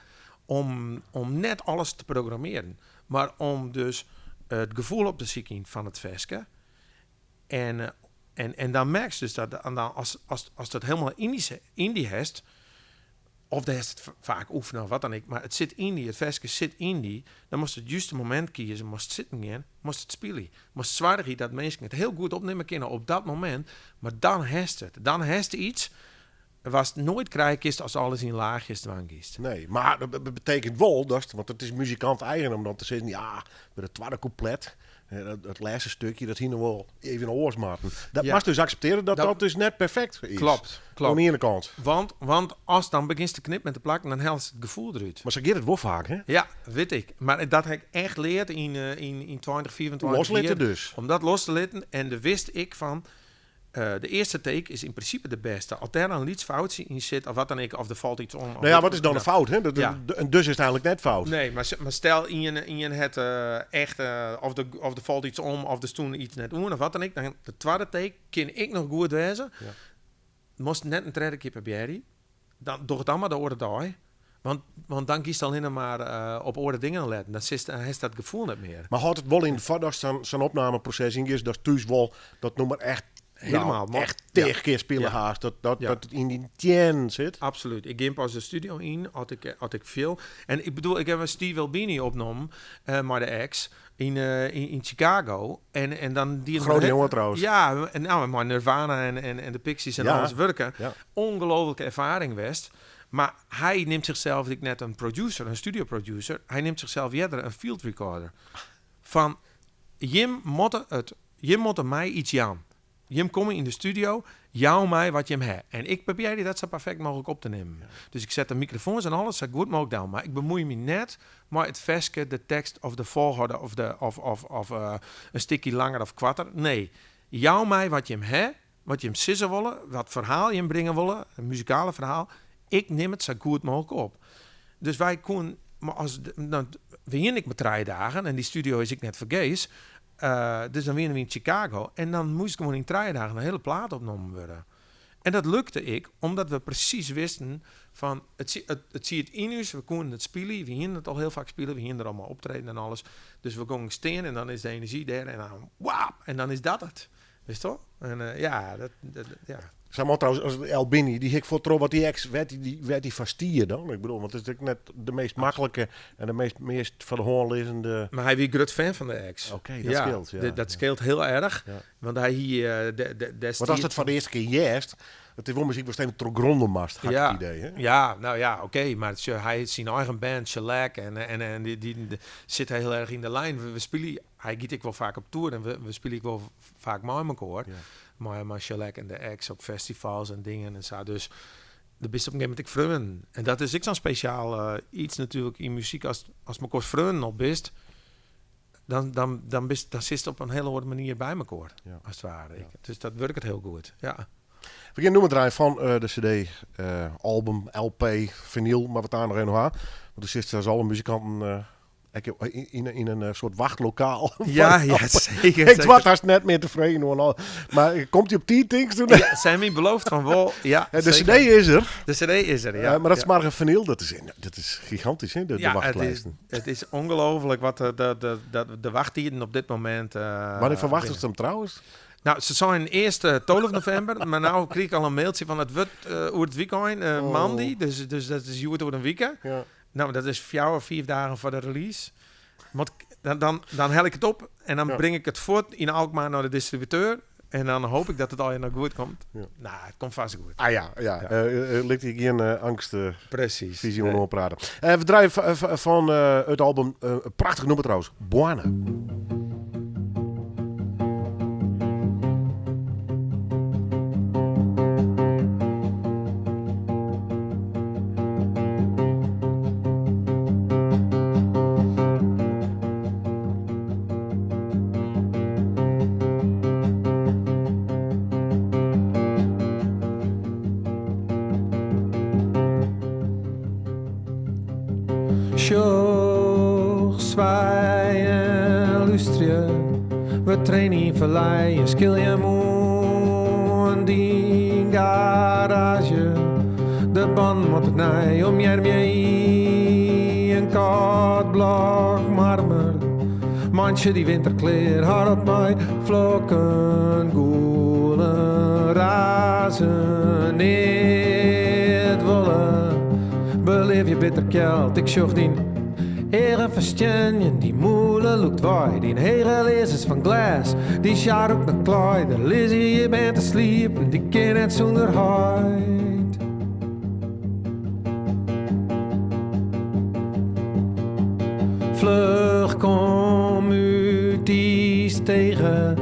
Speaker 4: om net alles te programmeren. Maar om dus het gevoel op te zien van het veske. En dan merk je dus dat en dan als dat helemaal in die hest, of de hest het vaak oefenen of wat dan ook, maar het zit in die, het veske zit in die, dan moest het juiste moment kiezen, moest zitten gaan, moest het spelen. Moest zwaardig dat mensen het heel goed opnemen kunnen op dat moment, maar dan hest het. Dan hest iets was het nooit krijgen is als alles in laagjes dwang is.
Speaker 3: Nee, maar dat betekent wel, dat, want het is muzikant eigen om dan te zeggen, ja, bij het tweede couplet, hè, dat laatste stukje, dat hier nog wel even oorsmaten. Dat mag dus accepteren dat dat dus net perfect is.
Speaker 4: Klopt, klopt.
Speaker 3: Aan de ene kant.
Speaker 4: Want als dan begint te knippen met de plak, dan helpt het gevoel eruit.
Speaker 3: Maar ze gaat het wel vaak, hè?
Speaker 4: Ja, weet ik. Maar dat heb ik echt geleerd in 2024.
Speaker 3: Loslitten dus.
Speaker 4: Om dat los te laten. En daar wist ik van, de eerste take is in principe de beste. Als daar een iets fout in zit, of wat dan ook, of er valt iets om.
Speaker 3: Nou ja, wat is dan een fout? Hè? En dus is het eigenlijk net fout.
Speaker 4: Nee, maar stel in je het echt, of er valt iets om, of er stoen iets net om, of wat dan ook. Dan de tweede take kan ik nog goed wezen. Moest net een derde keer proberen. Dan doe het allemaal de orde daar. Want dan kiest alleen maar op orde dingen letten. Dan is dat gevoel niet meer.
Speaker 3: Maar houdt het wel in de dat zo'n opnameproces in is, dat thuis wel dat noemer echt
Speaker 4: Helemaal, maar
Speaker 3: echt tegen keer spelen haast. Dat het in die tien zit.
Speaker 4: Absoluut. Ik ging pas de studio in, had ik veel. En ik bedoel, ik heb een Steve Albini opgenomen, maar de ex, in Chicago. En dan die
Speaker 3: Grote jongen trouwens.
Speaker 4: Ja, en nou, maar Nirvana en de Pixies en alles werken. Ongelooflijke ervaring west. Maar hij neemt zichzelf, ik net een producer, een studio producer. Hij neemt zichzelf eerder een field recorder. Van, Jim motte het, Jim motte mij iets aan. Jim kom in de studio, jou mij wat Jim hebt. En ik probeer dat zo perfect mogelijk op te nemen. Dus ik zet de microfoons en alles zo goed mogelijk down. Maar ik bemoei me net met het versje, de tekst of de volgorde of een stukje langer of kwarter. Nee, jou mij wat Jim hebt, wat Jim sissen willen, wat verhaal Jim brengen willen, een muzikale verhaal. Ik nim it sa goed mooglik op. Dus wy koenen, mar as, dan wiene ik mar 3 dagen en dy studio is ek net fergees. Dus dan wiene we yn Chicago en dan moast gewoan yn 3 dagen in hiele plaat opnommen wurde. En dat lukte ek, omdat we presys wisten fan it siet yn ús, we koenen it spylje, we hiene it al hiel faak spile, we hiene der allemaal optreden en alles. Dus we gongen stean en dan is de enerzjy dêr en dan wap, en dan is dat it. Witst wol? En ja, dat, ja.
Speaker 3: Zeg maar trouwens, as Al Binny, dy hie ik foar wat dy ex, wêr't dy foar stie dan? Ik bedoel, want it is natuerlik net de meast maklike en de meast foar de hân lizzende.
Speaker 4: Mar hy wie grut fan fan de Ex.
Speaker 3: Oké, dat skeelt. Ja.
Speaker 4: Dat skeelt hiel erch. Want hy hie de
Speaker 3: Want as it foar de earste kear hearst, it is wol muzyk watst even trochgrûnje moatst, ha ik it idee. Hè?
Speaker 4: Ja, no ja, oké. Mar sjoch, hy hat syn eigen band, Shellac, en dy sit hiel erch yn de lijn. We spylje, hy giet ek wol faak op tour en we spylje ek wol faak mei mekoar. Mei Shellac en de Ex op festivals en dingen en sa. Dus dêr bist op in gegeven momint ek freonen. En dat is ek sa'n spesjaal iets natuerlik yn muzyk. As mekoar freonen al bist, dan sitst op in hiele oare manier by mekoar, as it ware. Dus dat wurket hiel goed, ja.
Speaker 3: We gean nûmer draaien fan de CD, album, LP, finyl, mar wat dêr noch even ha. Want do sitst as alle muzikanten ek yn in soart wachtlokaal.
Speaker 4: Ja, zeker.
Speaker 3: Ik wurd hast net mear tefreden oer al. Mar komt hy op tiid, tinkst do?
Speaker 4: Ja, se hawwe my beloofd fan wol. Ja,
Speaker 3: De
Speaker 4: zeker.
Speaker 3: CD is der.
Speaker 4: De CD is der, ja.
Speaker 3: Mar dat smoarge finyl, dat is gigantysk, hè, de
Speaker 4: Ja, het is,
Speaker 3: wachtlijsten.
Speaker 4: Het is ongelooflijk wat de wachttijden op dit moment
Speaker 3: Wannear ferwachtest
Speaker 4: binne.
Speaker 3: him trouwens?
Speaker 4: No, se seinen earst 12 novimber, mar no krige ik al in mailtsje fan it wurdt oer it wykein, moandei, dus dat is hjoed oer in wike. No, dat is 4 of 5 dagen foar de release. Want dan helje ik it op en dan bring ik it fuort yn Alkmaar nei de distributeur. En dan hoopje ik dat it allegear noch goed komt. No, it komt fêst goed.
Speaker 3: Ah ja. Lit dy gjin eangst
Speaker 4: Presys.
Speaker 3: fisy
Speaker 4: Nee.
Speaker 3: oan prate. We draaien fan it album, in prachtich nûmer trouwens, Boarne.
Speaker 5: Sjoch, swaai en lústerje. We trainen yn ferlei en skilje moarn dyn garaazje. De bân moat it nij omearmje yn in kâld blok marmer. Meitsje dy winter klear, hâld op mei flokken, gûlen, razen, neat wolle. Belibje bitter kjeld, ik sjoch dyn eagen ferstienjen, dyn mûle lûkt wei, dyn hege learzens fan glês, dyn sjaal rûkt nei klaai, der lizze hjir bern te sliepen, dy kinne net sûnder heit. Fluch kom út dy stege.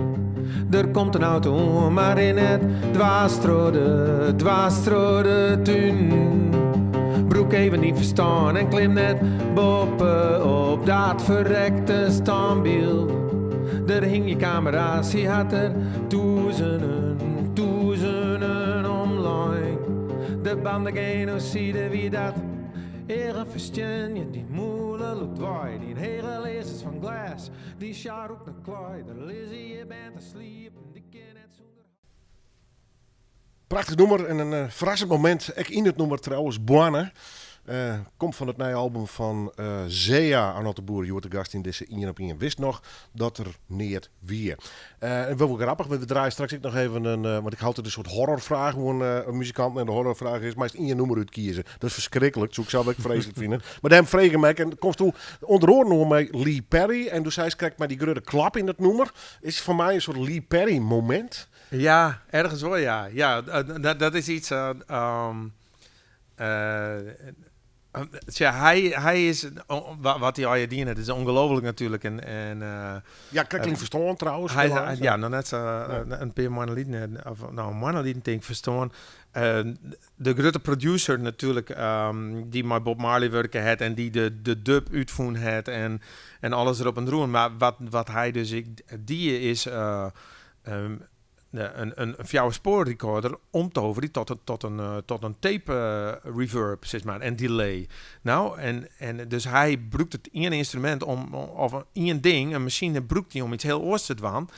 Speaker 5: Der komt in auto oan, mar rin net dwers troch de tún. Brûk even dyn ferstân en klim net boppe op dat ferrekte stânbyld. Der hingje kamera's, hy hat der tûzenen, tûzenen omlein. De bandegenoside wie dat eagen ferstienjen, dyn mûle lûkt wei, dyn hege learzens fan glês, dyn sjaal rûkt nei klaai, der lizze hjir bern te sliepen, dy kinne net sûnder.
Speaker 3: Prachtich nûmer en in ferrassend momint. Ek yn it nûmer trouwens, Boarne. Komt fan it nije album fan Zea, Arnold de Boer, hjoed de gast yn dizze Ien op Ien. Wist noch dat der neat wie. En wol grappich, want we draaie straks ek noch even in, want ik ha altyd in soart horrorfraach oan in muzikant. En de horrorfraach is, meist ien nûmer útkieze. Dat is ferskriklik, soe ik sels ek freeslik fine. Mar dêrom frege ik en komsto ûnder oare noch mei Lee Perry. En do seist krekt mei dy grutte klap yn it nûmer. Is foar my in soart Lee Perry momint?
Speaker 4: Ja, ergens wol, ja. Ja, dat is yts. Tsja, hy is, wat hy allegear dien hat, is ongelooflik natuerlik. En
Speaker 3: Ja, krekt lyn ferstoarn trouwens. Helaas.
Speaker 4: Ja, noch net sa in pear moanne lyn, of no, in moanne lyn tink ik ferstoarn. De grutte producer natuerlik, dy't mei Bob Marley wurke hat en dy't de dub útfûn hat en alles derop en deroan. Mar wat hy dus ek die is, in fjouwerspoar recorder omtoverje tot in tape reverb, sis mar, en delay. Nou, en dus hy brûkt it iene ynstrumint om, of ien ding, in masine brûkt hy om iets hiel oars te dwaan.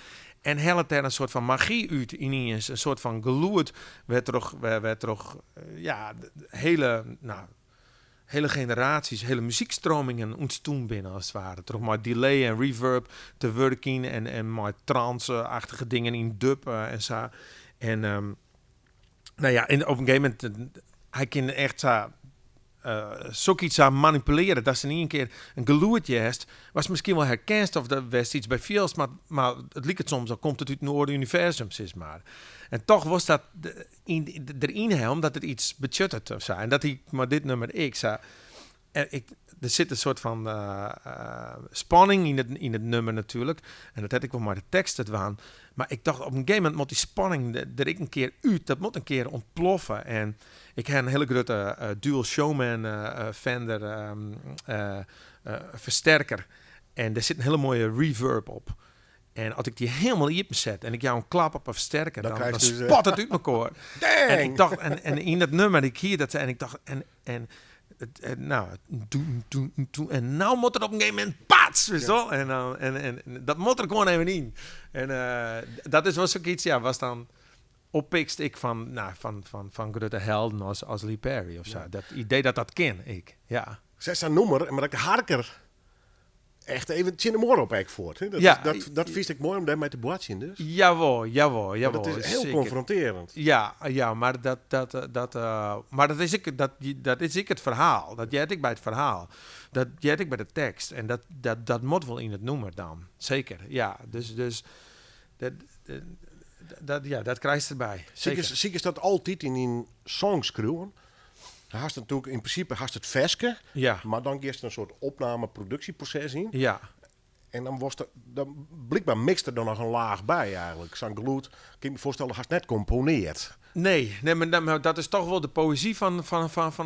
Speaker 4: En hellet dêr in soart fan magy út yniens, in soart fan gelûd wêrtroch, ja, hele, nou, hele generaties, hele muzykstreamingen ûntstien binne as it ware. Troch mei delay en reverb te wurkjen en mei trance-achtige dingen yn dub en sa. En, nou ja, en op in gegeven momint, hy kin echt sa sokyts sa manipulearje, datst yn ien kear in gelûd hearst, watst miskien wol herkenst of dat wêr'tst iets by fielst, mar it liket soms al komt it út in oar universum, sis mar. En toch was dat deryn hè, omdat it iets betsjuttet of sa. En dat ik mei dit nûmer ek sa. En der sit in soart fan spanning yn it nûmer natuerlik. En dat ha ik wol mei de tekst te dwaan. Mar ik tocht op in gegeven momint moat dy spanning der ek in kear út. Dat moat in kear ûntploffe. En ik ha in hiele grutte Dual Showman Fender fersterker. En dêr sit in hiele moaie reverb op. En as ik dy hielendal iepen set en ik jou in klap op 'e fersterker,
Speaker 3: Dan
Speaker 4: dan
Speaker 3: krijst dus,
Speaker 4: spat it út mekoar.
Speaker 3: Dang!
Speaker 4: En ik tocht, en yn dat nûmer, ik hie dat en ik tocht, en it, en nou, doen, doen, doen, en nou moat der op in gegeven momint pats, witst wol? En dan, en dat moat der gewoan even yn. En dat is wol sokyts, ja, watst dan oppikst ek fan, nou, fan grutte helden as Lee Perry of sa. Dat idee dat dat kin, ek, ja.
Speaker 3: Sa sa'n nûmer, mar dat de harker echt even tsjin de muorre op ek fuort, hè? Dat dat fynst ek moai om dêrmei te boartsjen, dus?
Speaker 4: Jawol, jawol,
Speaker 3: Want dat
Speaker 4: jawol,
Speaker 3: is hiel
Speaker 4: zeker.
Speaker 3: konfrontearjend.
Speaker 4: Ja, ja, mar dat, maar dat is ek, dat is ek it ferhaal. Dat heart ek by it ferhaal. Dat heart ek by de tekst. En dat moat wol yn it nûmer dan. Seker, ja. Dus dat, ja, dat krijst derby. Seker.
Speaker 3: Sikest dat altyd yn dyn songs skriuwen? Hast natuerlik yn prinsipe hast it ferske, mar dan giest in soart opname-produksjeproses yn. En dan worst er, dan blykber mikst der dan noch in laach by eigentlik. Sa'n gelûd, kin ik my foarstelle, hast net komponearre.
Speaker 4: Nee, nee, mar dat is toch wol de poëzy fan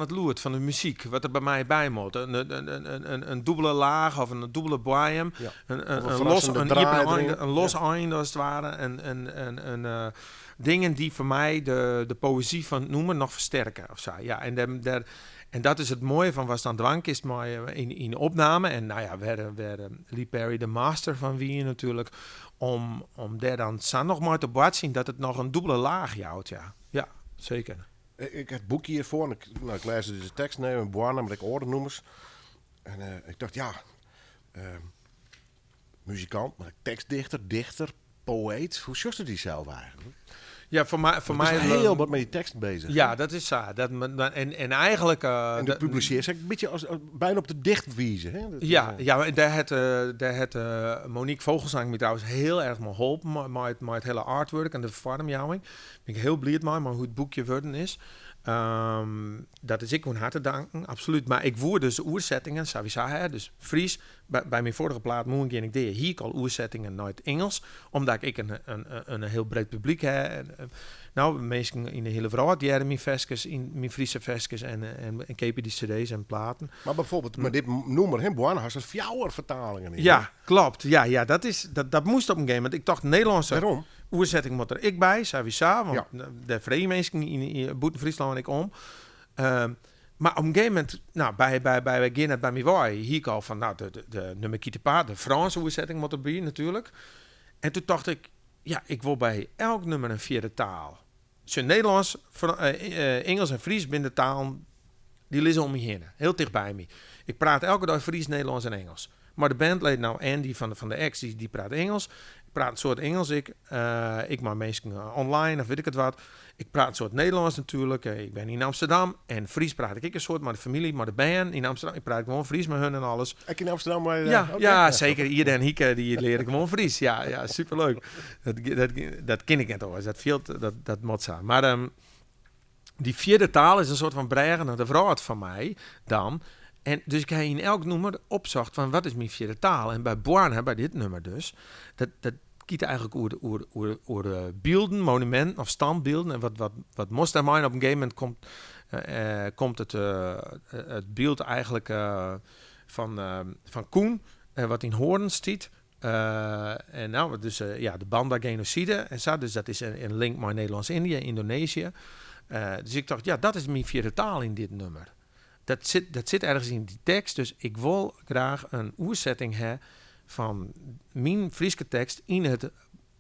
Speaker 4: it lûd, fan de muzyk, wat der by my by moat. In dûbele laach of in dûbele boaiem.
Speaker 3: Of in
Speaker 4: In los,
Speaker 3: ferrassende
Speaker 4: in
Speaker 3: draai
Speaker 4: iepen
Speaker 3: deryn.
Speaker 4: einde, in los einde as it ware. En dingen dy't foar my de poëzy fan it nûmer noch fersterke. Of sa. Ja, en, en dat is it moaie fan watst dan dwaan kinst mei, yn de opname. En nou ja, wêr Lee Perry de master fan wie natuerlik. Om dêr dan sa noch mei te boartsjen dat it noch in dûbele laach jout. Ja, ja, seker.
Speaker 3: Ik ha it boekje hjirfoar en ik, nou, ik lês dizze tekst even, boarne, mar ek oare nûmers. En ik tocht, ja, muzikant, mar tekstdichter, dichter, poëet. Hoe sjochst dysels eigentlik?
Speaker 4: Ja, foar
Speaker 3: Do bist
Speaker 4: my
Speaker 3: hiel wat mei dy tekst beuzich.
Speaker 4: Ja, dat is sa. Dat, en eigentlik,
Speaker 3: En do
Speaker 4: dat
Speaker 3: publisearrest ek in bytsje as byna op de dichtwize, hè? Dat is,
Speaker 4: Ja, ja, mar dêr hat Monique Vogelsang my trouwens hiel erch mei holpen mei it hiele artwork en de foarmjouwing. Bin ik hiel bliid mei, mei hoe't it boekje wurden is. Dat is ek oan har te danken, absolút. Mar ik woe dus oersettingen, sawiesa, hè, dus Frysk. By myn foarige plaat Moarn Gean Ik Dea hie ik al oersettingen nei it Ingelsk, omdat ik ek in hiel breed publyk ha. En, nou, minsken yn de hiele wrâld hearre myn ferskes, yn myn Fryske ferskes en keapje dy cd's en platen.
Speaker 3: Mar byfoarbyld, mei dit nûmer, hè, Boarne, hast der fjouwer fertalingen yn.
Speaker 4: Ja, kloppet. Ja, ja, dat moast op in gegeven momint. Ik tocht, Nederlânske
Speaker 3: Wêrom?
Speaker 4: oersetting moat der ek by, sawiesa, want dêr freegje minsken yn bûten Fryslân ek om. Mar op in gegeven momint, nou, by Gean Net By My Wei, hie ik al fan, nou, de Ne me quitte pas, de Frânske oersetting moat derby natuerlik. En doe tocht ik, ja, ik wol by elk nûmer in fjirde taal. Sjoch, Nederlânsk, Ingelsk en Frysk binne de talen dy lizze om my hinne, hiel ticht by my. Ik praat elke dei Frysk, Nederlânsk en Ingelsk. Mar de bandleden, nou, Andy fan de Ex, dy praat Ingelsk. Ik praat in soad Ingelsk, ik. Ik mei minsken online of wit ik it wat. Ik praat in soad Nederlânsk natuerlik. Ik bin yn Amsterdam. En Frysk praat ik ek in soad mei de famylje, mei de bern yn Amsterdam. Ik praat gewoan Frysk mei hun en alles.
Speaker 3: Ek yn Amsterdam? Mei,
Speaker 4: Ja,
Speaker 3: oké.
Speaker 4: ja, seker. Ierde en Hieke, dy lear ik gewoan Frysk. Ja, ja, superleuk. Dat kin ik net oars. Dat fielt, dat moat sa. Mar dy fjirde taal is in soart fan brêge nei de wrâld foar my dan. En dus ik ha yn elk nûmer opsocht fan wat is myn fjirde taal. En by Boarne, by dit nûmer dus, dat giet eigentlik oer bylden, monuminten of stânbylden. En wat moast dêrmei? Op in gegeven momint komt it byld eigentlik fan Coen, wat yn Hoorn stiet. En nou, dus ja, de Banda-genocide en sa. Dus dat is in link mei Nederlânsk-Yndië, Yndonezië. Dus ik tocht, ja, dat is myn fjirde taal yn dit nûmer. Dat sit ergens yn dy tekst, dus ik wol graach in oersetting ha fan myn Fryske tekst yn it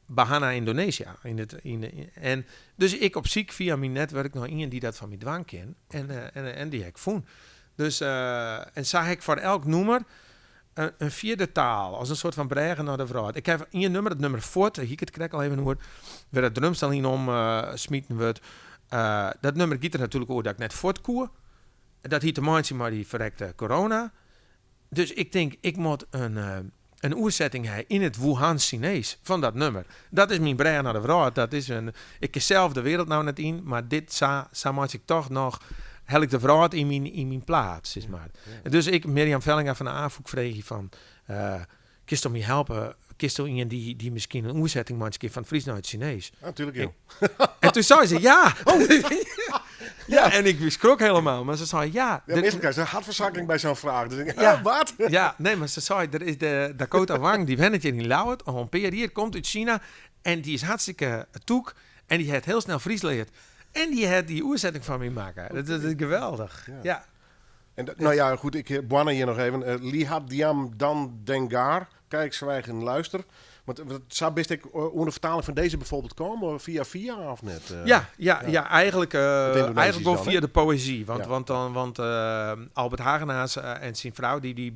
Speaker 4: Bahasa Indonesia. Yn it, yn, en dus ik op syk fia myn netwurk nei ien dy't dat foar my dwaan kin. En dy ha ik fûn. Dus, en sa ha ik foar elk nûmer in fjirde taal, as in soart fan brêge nei de wrâld. Ik ha ien nûmer, it nûmer Fuort, dêr hie ik it krekt al even oer, wêr it drumstel yn om smiten wurdt. Dat nûmer giet der natuerlik oer dat ik net fuort koe. Dat hie te meitsjen mei dy ferrekte corona. Dus ik tink, ik moat in oersetting ha yn it Wuhan Sinees fan dat nûmer. Dat is myn brêge nei de wrâld. Dat is in, ik kin sels de wereld no net yn, mar dit sa, sa meitsje ik toch noch, hel ik de wrâld yn myn plaat, sis mar. Dus ik, Mirjam Vellinga fan de Afûk, freegje fan, kinsto my helpe? Kinsto ien dy't miskien in oersetting meitsje kin fan it Frysk nei it Sinees?
Speaker 3: Ja, natuerlik, joh.
Speaker 4: En toen sei se ja! Ja, en ik skrok helemaal, mar se sei ja.
Speaker 3: Ja, meastal krijg je een hartverzakking by sa'n fraach. Dus ik,
Speaker 4: Ja.
Speaker 3: wat?
Speaker 4: Ja, nee, mar se sei, der is de Dakota Wang, dy wennet hjir yn Ljouwert, al in pear jier, komt út Sina en dy is hartstikke tûk en dy hat hiel snel Frysk leard. En dy hat dy oersetting foar my makke. Dat is geweldich.
Speaker 3: Ja.
Speaker 4: Ja.
Speaker 3: En dat, nou ja, goed, ik boarne hjir noch even. Lihat Diam Dan Dengar. Kijk, zwijg en luister. Want sa bist ek oan de fertaling fan dizze bijvoorbeeld kommen, fia fia of net?
Speaker 4: Ja, ja, ja,
Speaker 3: Het Indonesisch
Speaker 4: eigenlijk wol
Speaker 3: dan, hè?
Speaker 4: fia de poëzy. Want Albert Hagenaars en syn frou, dy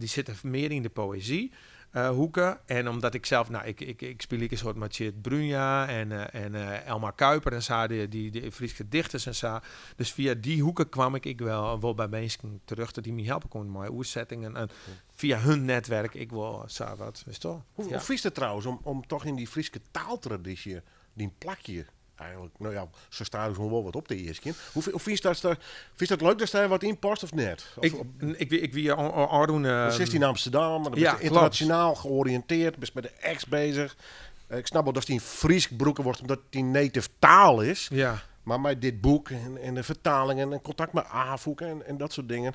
Speaker 4: sitte mear yn de poëzy hoeke. En omdat ik sels, nou, ik spylje ek in soad mei Tjeerd Bruinja en Elmar Kuiper en sa, dy Fryske dichters en sa. Dus fia dy hoeke kwam ik wol by minsken terjochte dy't my helpe koenen mei oersettingen en fia hun netwerk ik wol sa wat, witst toch?
Speaker 3: Hoe fynst it trouwens om toch yn dy Fryske taaltradysje dyn plakje eigenlijk, nou ja, sa stadichoan wol wat op te easkjen. Hoe fynst dat, fynst dat leuk dat dêr wat yn past of net? Of,
Speaker 4: Ik,
Speaker 3: of
Speaker 4: ik wie ôfrûne,
Speaker 3: Dan sitst yn Amsterdam, maar dan
Speaker 4: Ja,
Speaker 3: bist internationaal georiënteerd, bist mei de acts bezich. Ik snap wol dat dyn Frysk brûke wurdt omdat it dyn native taal is. Mar mei dit boek en de fertalingen en kontakt mei Afûk en dat soart dingen.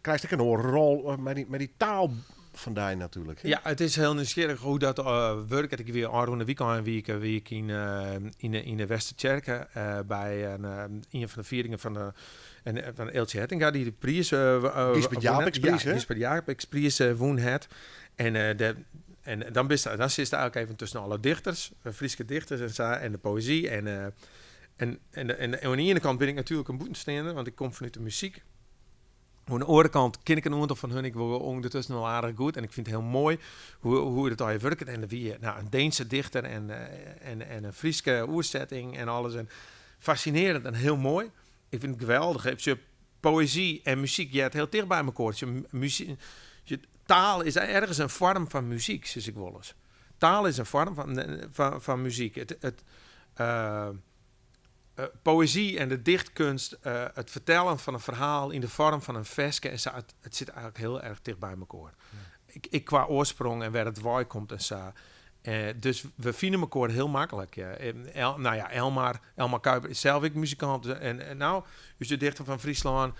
Speaker 3: Krijst ek in oare rol mei dy taal fan dy natuerlik, hè?
Speaker 4: Ja, it is hiel nijsgjirrich hoe't dat wurket. Ik wie ôfrûne wykein wie ik, wie ik yn de Westertsjerke by ien fan de fieringen fan de, en fan Eeltsje Hettinga, dy't de priis
Speaker 3: Gysbert
Speaker 4: wûn hat.
Speaker 3: Japicxpriis,
Speaker 4: Ja,
Speaker 3: hè?
Speaker 4: Gysbert Japicxpriis wûn hat. En de, en dan bist, dan sitst eigenlijk even tusken alle dichters, Fryske dichters en sa, en de poëzy. En oan de iene kant bin ik natuerlik in bûtensteander, want ik kom fanút de muzyk. Oan de oare kant ken ik in oantal fan hun, ik wol ûndertusken al aardich goed en ik fyn it hiel moai hoe it allegear wurket. En der wie, nou, in Deense dichter en in Fryske oersetting en alles. En fascinerend en hiel moai. Ik fyn it geweldich. Ik sjoch, poëzy en muzyk heart hiel ticht by mekoar. Sjoch, sjoch, taal is ergens in foarm fan muzyk, sis ik wolris. Taal is in foarm fan muzyk. Poëzy en de dichtkunst, it fertellen fan in ferhaal yn de foarm fan in ferske en sa, it sit eigenlijk hiel erch ticht by mekoar. Ik kwa oarsprong en wêr it wei komt en sa. Dus we fine mekoar hiel maklik. Ja. En nou ja, Elmar Kuiper is sels ek muzikant. En nou, dus de dichter fan Fryslân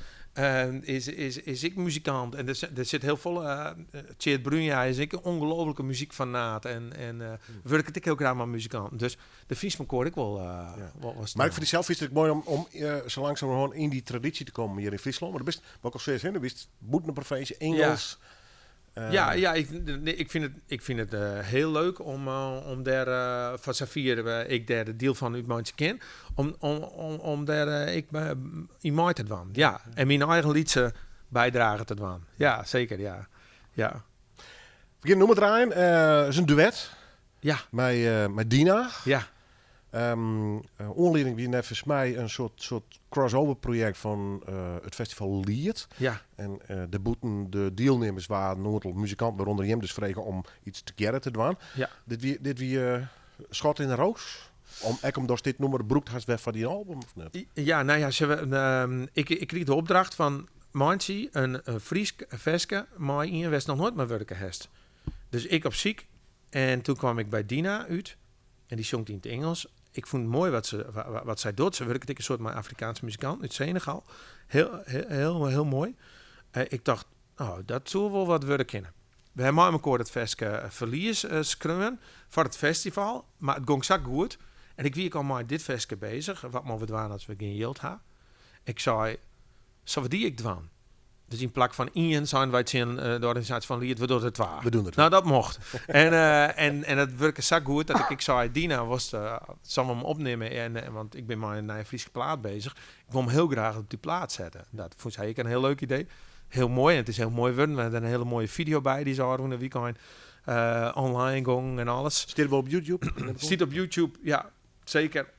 Speaker 4: is ek muzikant. En der sit hiel folle, Tjeerd Bruinja is ek in ongelooflike muzykfanaat. En wurket ek hiel graach mei muzikanten. Dus de fynst mekoar ek wol wat
Speaker 3: Mar ik foar dysels fynst it moai om sa langsumerhân yn dy tradysje te kommen hjir yn Fryslân. Mar do bist, wat ik al sis, hè, do bist bûten de provinsje, Ingels.
Speaker 4: Ja, ja, ik, nee, ik fyn it, ik fyn it hiel leuk om dêr foar safier ik dêr de diel fan útmeitsje kin, om dêr ek yn mei te dwaan. Ja, en myn eigen lytse bydrage te dwaan. Ja, seker, ja. Ja.
Speaker 3: We gean in nûmer draaien. Is in duet. Mei Dina. Oanlieding wie neffens my in soart crossover projekt fan it festival Liet. En de bûten de dielnimmers waarden in oantal muzikanten, wêrûnder jim, dus frege om iets tegearre te dwaan. Dit wie schot in de roos? Ek omdatst dit nûmer brûkt hast wer foar dyn album, of net?
Speaker 4: Ja, nou ja, se, ik krige de opdracht fan meitsje in Frysk ferske mei ien wêr'tst noch noait mei wurke hast. Dus ik op syk en toen kwam ik by Dina út en dy sjongt yn it Ingelsk. Ik fûn it moai wat sy docht. Se wurket ek in soad mei Afrikaanske muzikanten út Senegal. Heel, heel, heel, heel moai. Ik tocht, oh, dat soe wol wat wurde kinne. We ha mei mekoar it ferske Ferlies skreaun foar it festival, mar it gong sa goed. En ik wie ek al mei dit ferske bezich, wat moatte we dwaan as we gjin jild ha? Ik sei, sille we dy ek dwaan? Dus yn plak fan ien seinen wy tsjin de organisaasje fan Liet, we dogge der twa.
Speaker 3: We doen der twa.
Speaker 4: Nou, dat mocht. En dat wurke sa goed dat ik ek sei, Dina, wolst, sille we him opnimme? En, want ik bin mei in nije Fryske plaat bezich. Ik wol him hiel graach op dy plaat sette. Dat fûn sy ek in hiel leuk idee. Hiel moai, en it is hiel moai wurden. We ha der in hiele moaie fideo by, dy is ôfrûne wykein online gongen en alles.
Speaker 3: Stiet wol op YouTube?
Speaker 4: Stiet op YouTube, ja, zeker.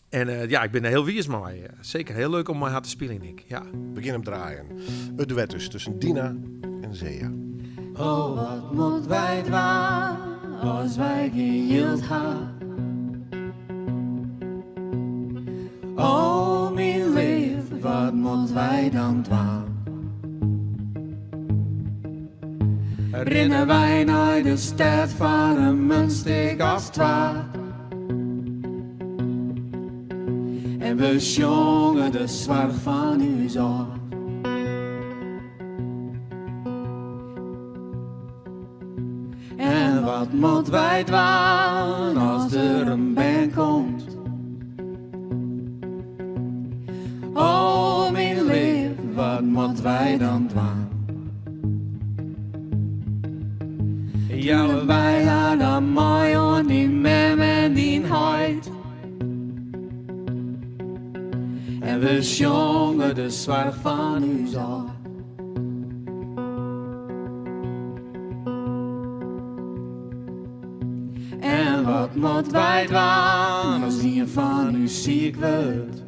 Speaker 4: En ja, ik bin der hiel wiis mei. Zeker, hiel leuk om mei har te spyljen ek, ja.
Speaker 3: We gean him draaien. It duet dus tusken Dina en Zea.
Speaker 5: Oh, wat moat wy dwaan as wy gjin jild ha? Oh, myn leaf, wat moat wy dan dwaan? Rinne wy nei de stêd foar in muntstik as twa? En we sjonge de soarch fan ús ôf. En wat moat wy dwaan as der in bern komt? Oh, myn leaf, wat moat wy dan dwaan? Jouwe wy har dan mei oan dyn mem en dyn heit? En we sjonge de soarch fan ús ôf. En wat moat wy dwaan as ien fan ús siik wurdt?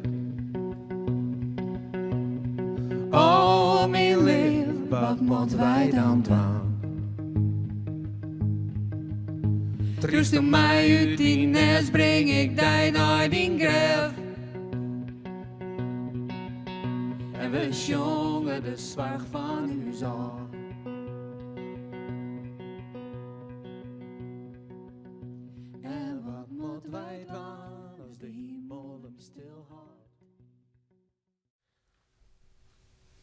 Speaker 5: Oh, myn leaf, wat moat wy dan dwaan? Triuwsto my út dyn nêst, bring ik dy nei dyn grêf. En we sjonge de soarch fan ús ôf. En wat moat wy dwaan as de himel him stilhâldt?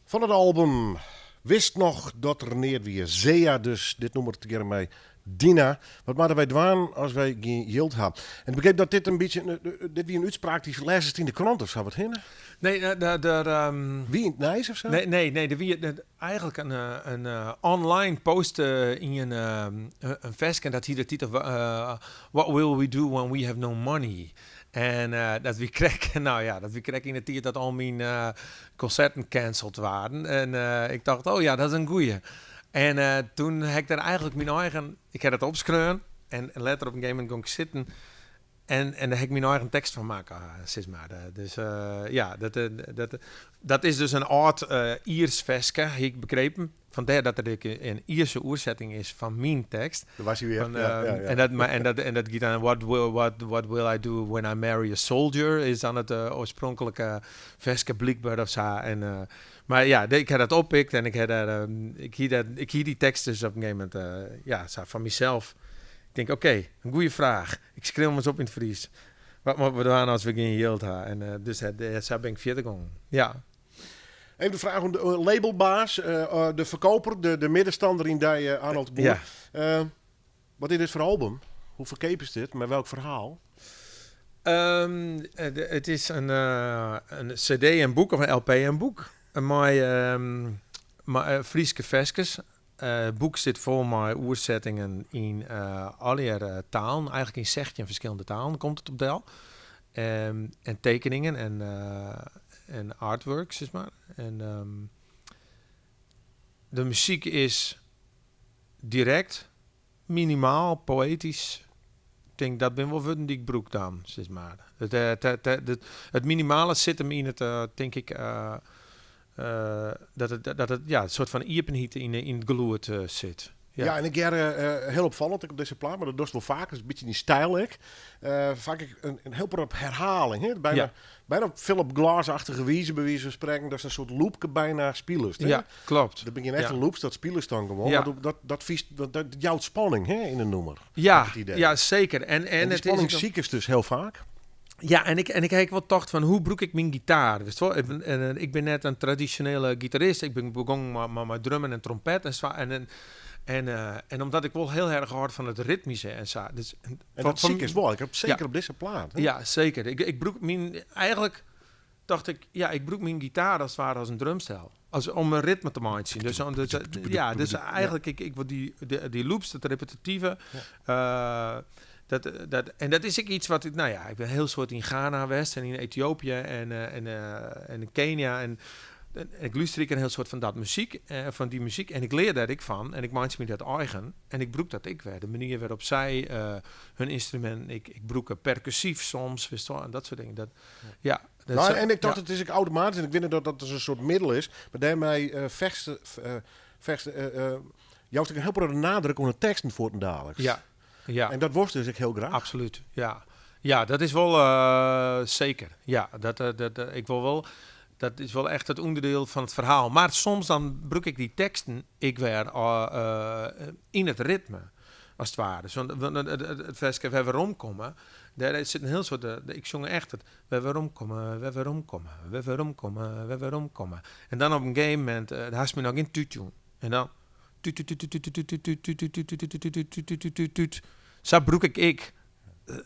Speaker 3: Fan it album Wist noch dat der neat wie, Zea dus, dit nûmer tegearre mei Dina. Wat moatte wy dwaan as wy gjin jild ha? En ik begreep dat dit in bytsje, dit wie in útspraak dy lêsest yn de krant of sa, wat hinne?
Speaker 4: Nee, der.
Speaker 3: Wie yn it nijs of sa?
Speaker 4: Nee, nee, nee, der wie eigenlik in online post yn in ferske en dat hie de titel What will we do when we have no money? En dat wie krekt, nou ja, dat wie krekt yn de tiid dat al myn konserten cancelled waarden. En ik tocht, oh ja, dat is in goeie. En toen ha ik der eigenlik myn eigen, ik ha dat opskreaun en letter op in gegeven momint gong ik sitten en dêr ha ik myn eigen tekst fan makke, sis mar. Dus ja, dat is dus in âld Iers ferske, hie ik begrepen. Fandêr dat der ek in Ierse oersetting is fan myn tekst.
Speaker 3: Dêr was hy wer.
Speaker 4: Fan, En dat, mar, en dat, en dat giet dan, what will, what, what will I do when I marry a soldier, is dan it oarspronklike ferske blykber of sa. En, mar ja, ik ha dat oppikt en ik ha dêr, ik hie dêr, ik hie dy tekst dus op in gegeven momint, ja, sa fan mysels. Ik tink, oké, in goeie fraach. Ik skriuw him ris op yn it Frysk. Wat moatte we dwaan as we gjin jild ha? En dus sa bin ik fierder gongen. Ja.
Speaker 3: Even de fraach oan de labelbaas, de ferkoper, de middenstander yn dy, Arnold de Boer.
Speaker 4: Ja.
Speaker 3: Wat is dit foar album? Hoe ferkeapest dit? Mei welk ferhaal?
Speaker 4: It is in CD en boek, of in LP en boek, mei Fryske ferskes. It boek sit fol mei oersettingen yn allegear talen, eigenlik yn 16 ferskillende talen komt it op del. En tekeningen en artwork, sis mar. En de muzyk is direkt, minimaal, poëtysk. Ik tink dat binne wol wurden dy't ik brûk dan, sis mar. It minimale sit him yn it, tink ik, dat it, dat it, ja, in soart fan iepenheid yn it gelûd sit.
Speaker 3: Ja. Ja, en ik hear hiel opfallend ek op dizze plaat, mar dat dochst wol faker, is in bytsje dyn styl ek. Faak ek in hiel protte op herhaling, hè? Bijna, bijna op Philip Glass-achtige wize, by wize fan sprekken, datst in soart loopke bijna spilest, hè?
Speaker 4: Ja, klopt.
Speaker 3: Dat begjint echt loops, dat spilest dan gewoan. Want dat, dat, vies, dat, dat jout spanning, hè, yn in nûmer.
Speaker 4: Ja,
Speaker 3: het idee.
Speaker 4: ja, zeker. En
Speaker 3: En die
Speaker 4: het is
Speaker 3: spanning
Speaker 4: ook
Speaker 3: siekest dus hiel faak.
Speaker 4: Ja, en ik heb wel tocht van hoe brûk ik myn gitaar? Witst wol? Ik bin net in tradisjonele gitarist. Ik bin begûn mei drummen en trompet en sa. En omdat ik wol hiel erch hâld fan it ritmyske en sa. Dus,
Speaker 3: En dat sil ik wol. Ik ha seker op dizze plaat. Hè?
Speaker 4: Ja, seker. Ik brûk myn... Eigentlik tocht ik, ja, ik brûk myn gitaar as it ware as in drumstel. As, om in ritme te meitsjen. Dus, ja, dus eigentlik, ik wol dy loops, dat repetitive. En dat is ek yts wat ik, no ja, ik bin hiel soad yn Ghana west en yn Ethiopië en yn Kenia. En ik lústerje ek in hiel soad fan dat muzyk, fan dy muzyk. En ik lear dêr ek fan. En ik meitsje my dat eigen. En ik brûk dat ek wer. De manier wêrop't sy hun ynstruminten, ik brûk perkussyf soms, witst wol, en dat soart dingen. Dat, ja, dat
Speaker 3: No, en ik tocht, it is ek automatysk, en ik wit net dat dat dus in soart middel is, mar dêrmei fechtst, joust ek in hiel protte nadruk oan de teksten fuortendaliks.
Speaker 4: Ja.
Speaker 3: En dat wolst dus ek hiel graach.
Speaker 4: Absolút, ja. Ja, dat is wol seker. Ja, dat ik wol wol, dat is wol echt it ûnderdiel fan it ferhaal. Mar soms dan brûk ik dy teksten ek wer yn it ritme, as it ware. Dus, want it ferske Wer Weromkomme, dêr sit in hiel soad, ik sjong echt it wer weromkomme, wer weromkomme, wer weromkomme, wer weromkomme. En dan op in gegeven momint, hast my noch gjin tút jûn. En dan tút, tút, tút, tút, tút, tút, tút, tút, tút, tút, tút, tút, tút, tút, tút, tút, tút. Sa brûk ik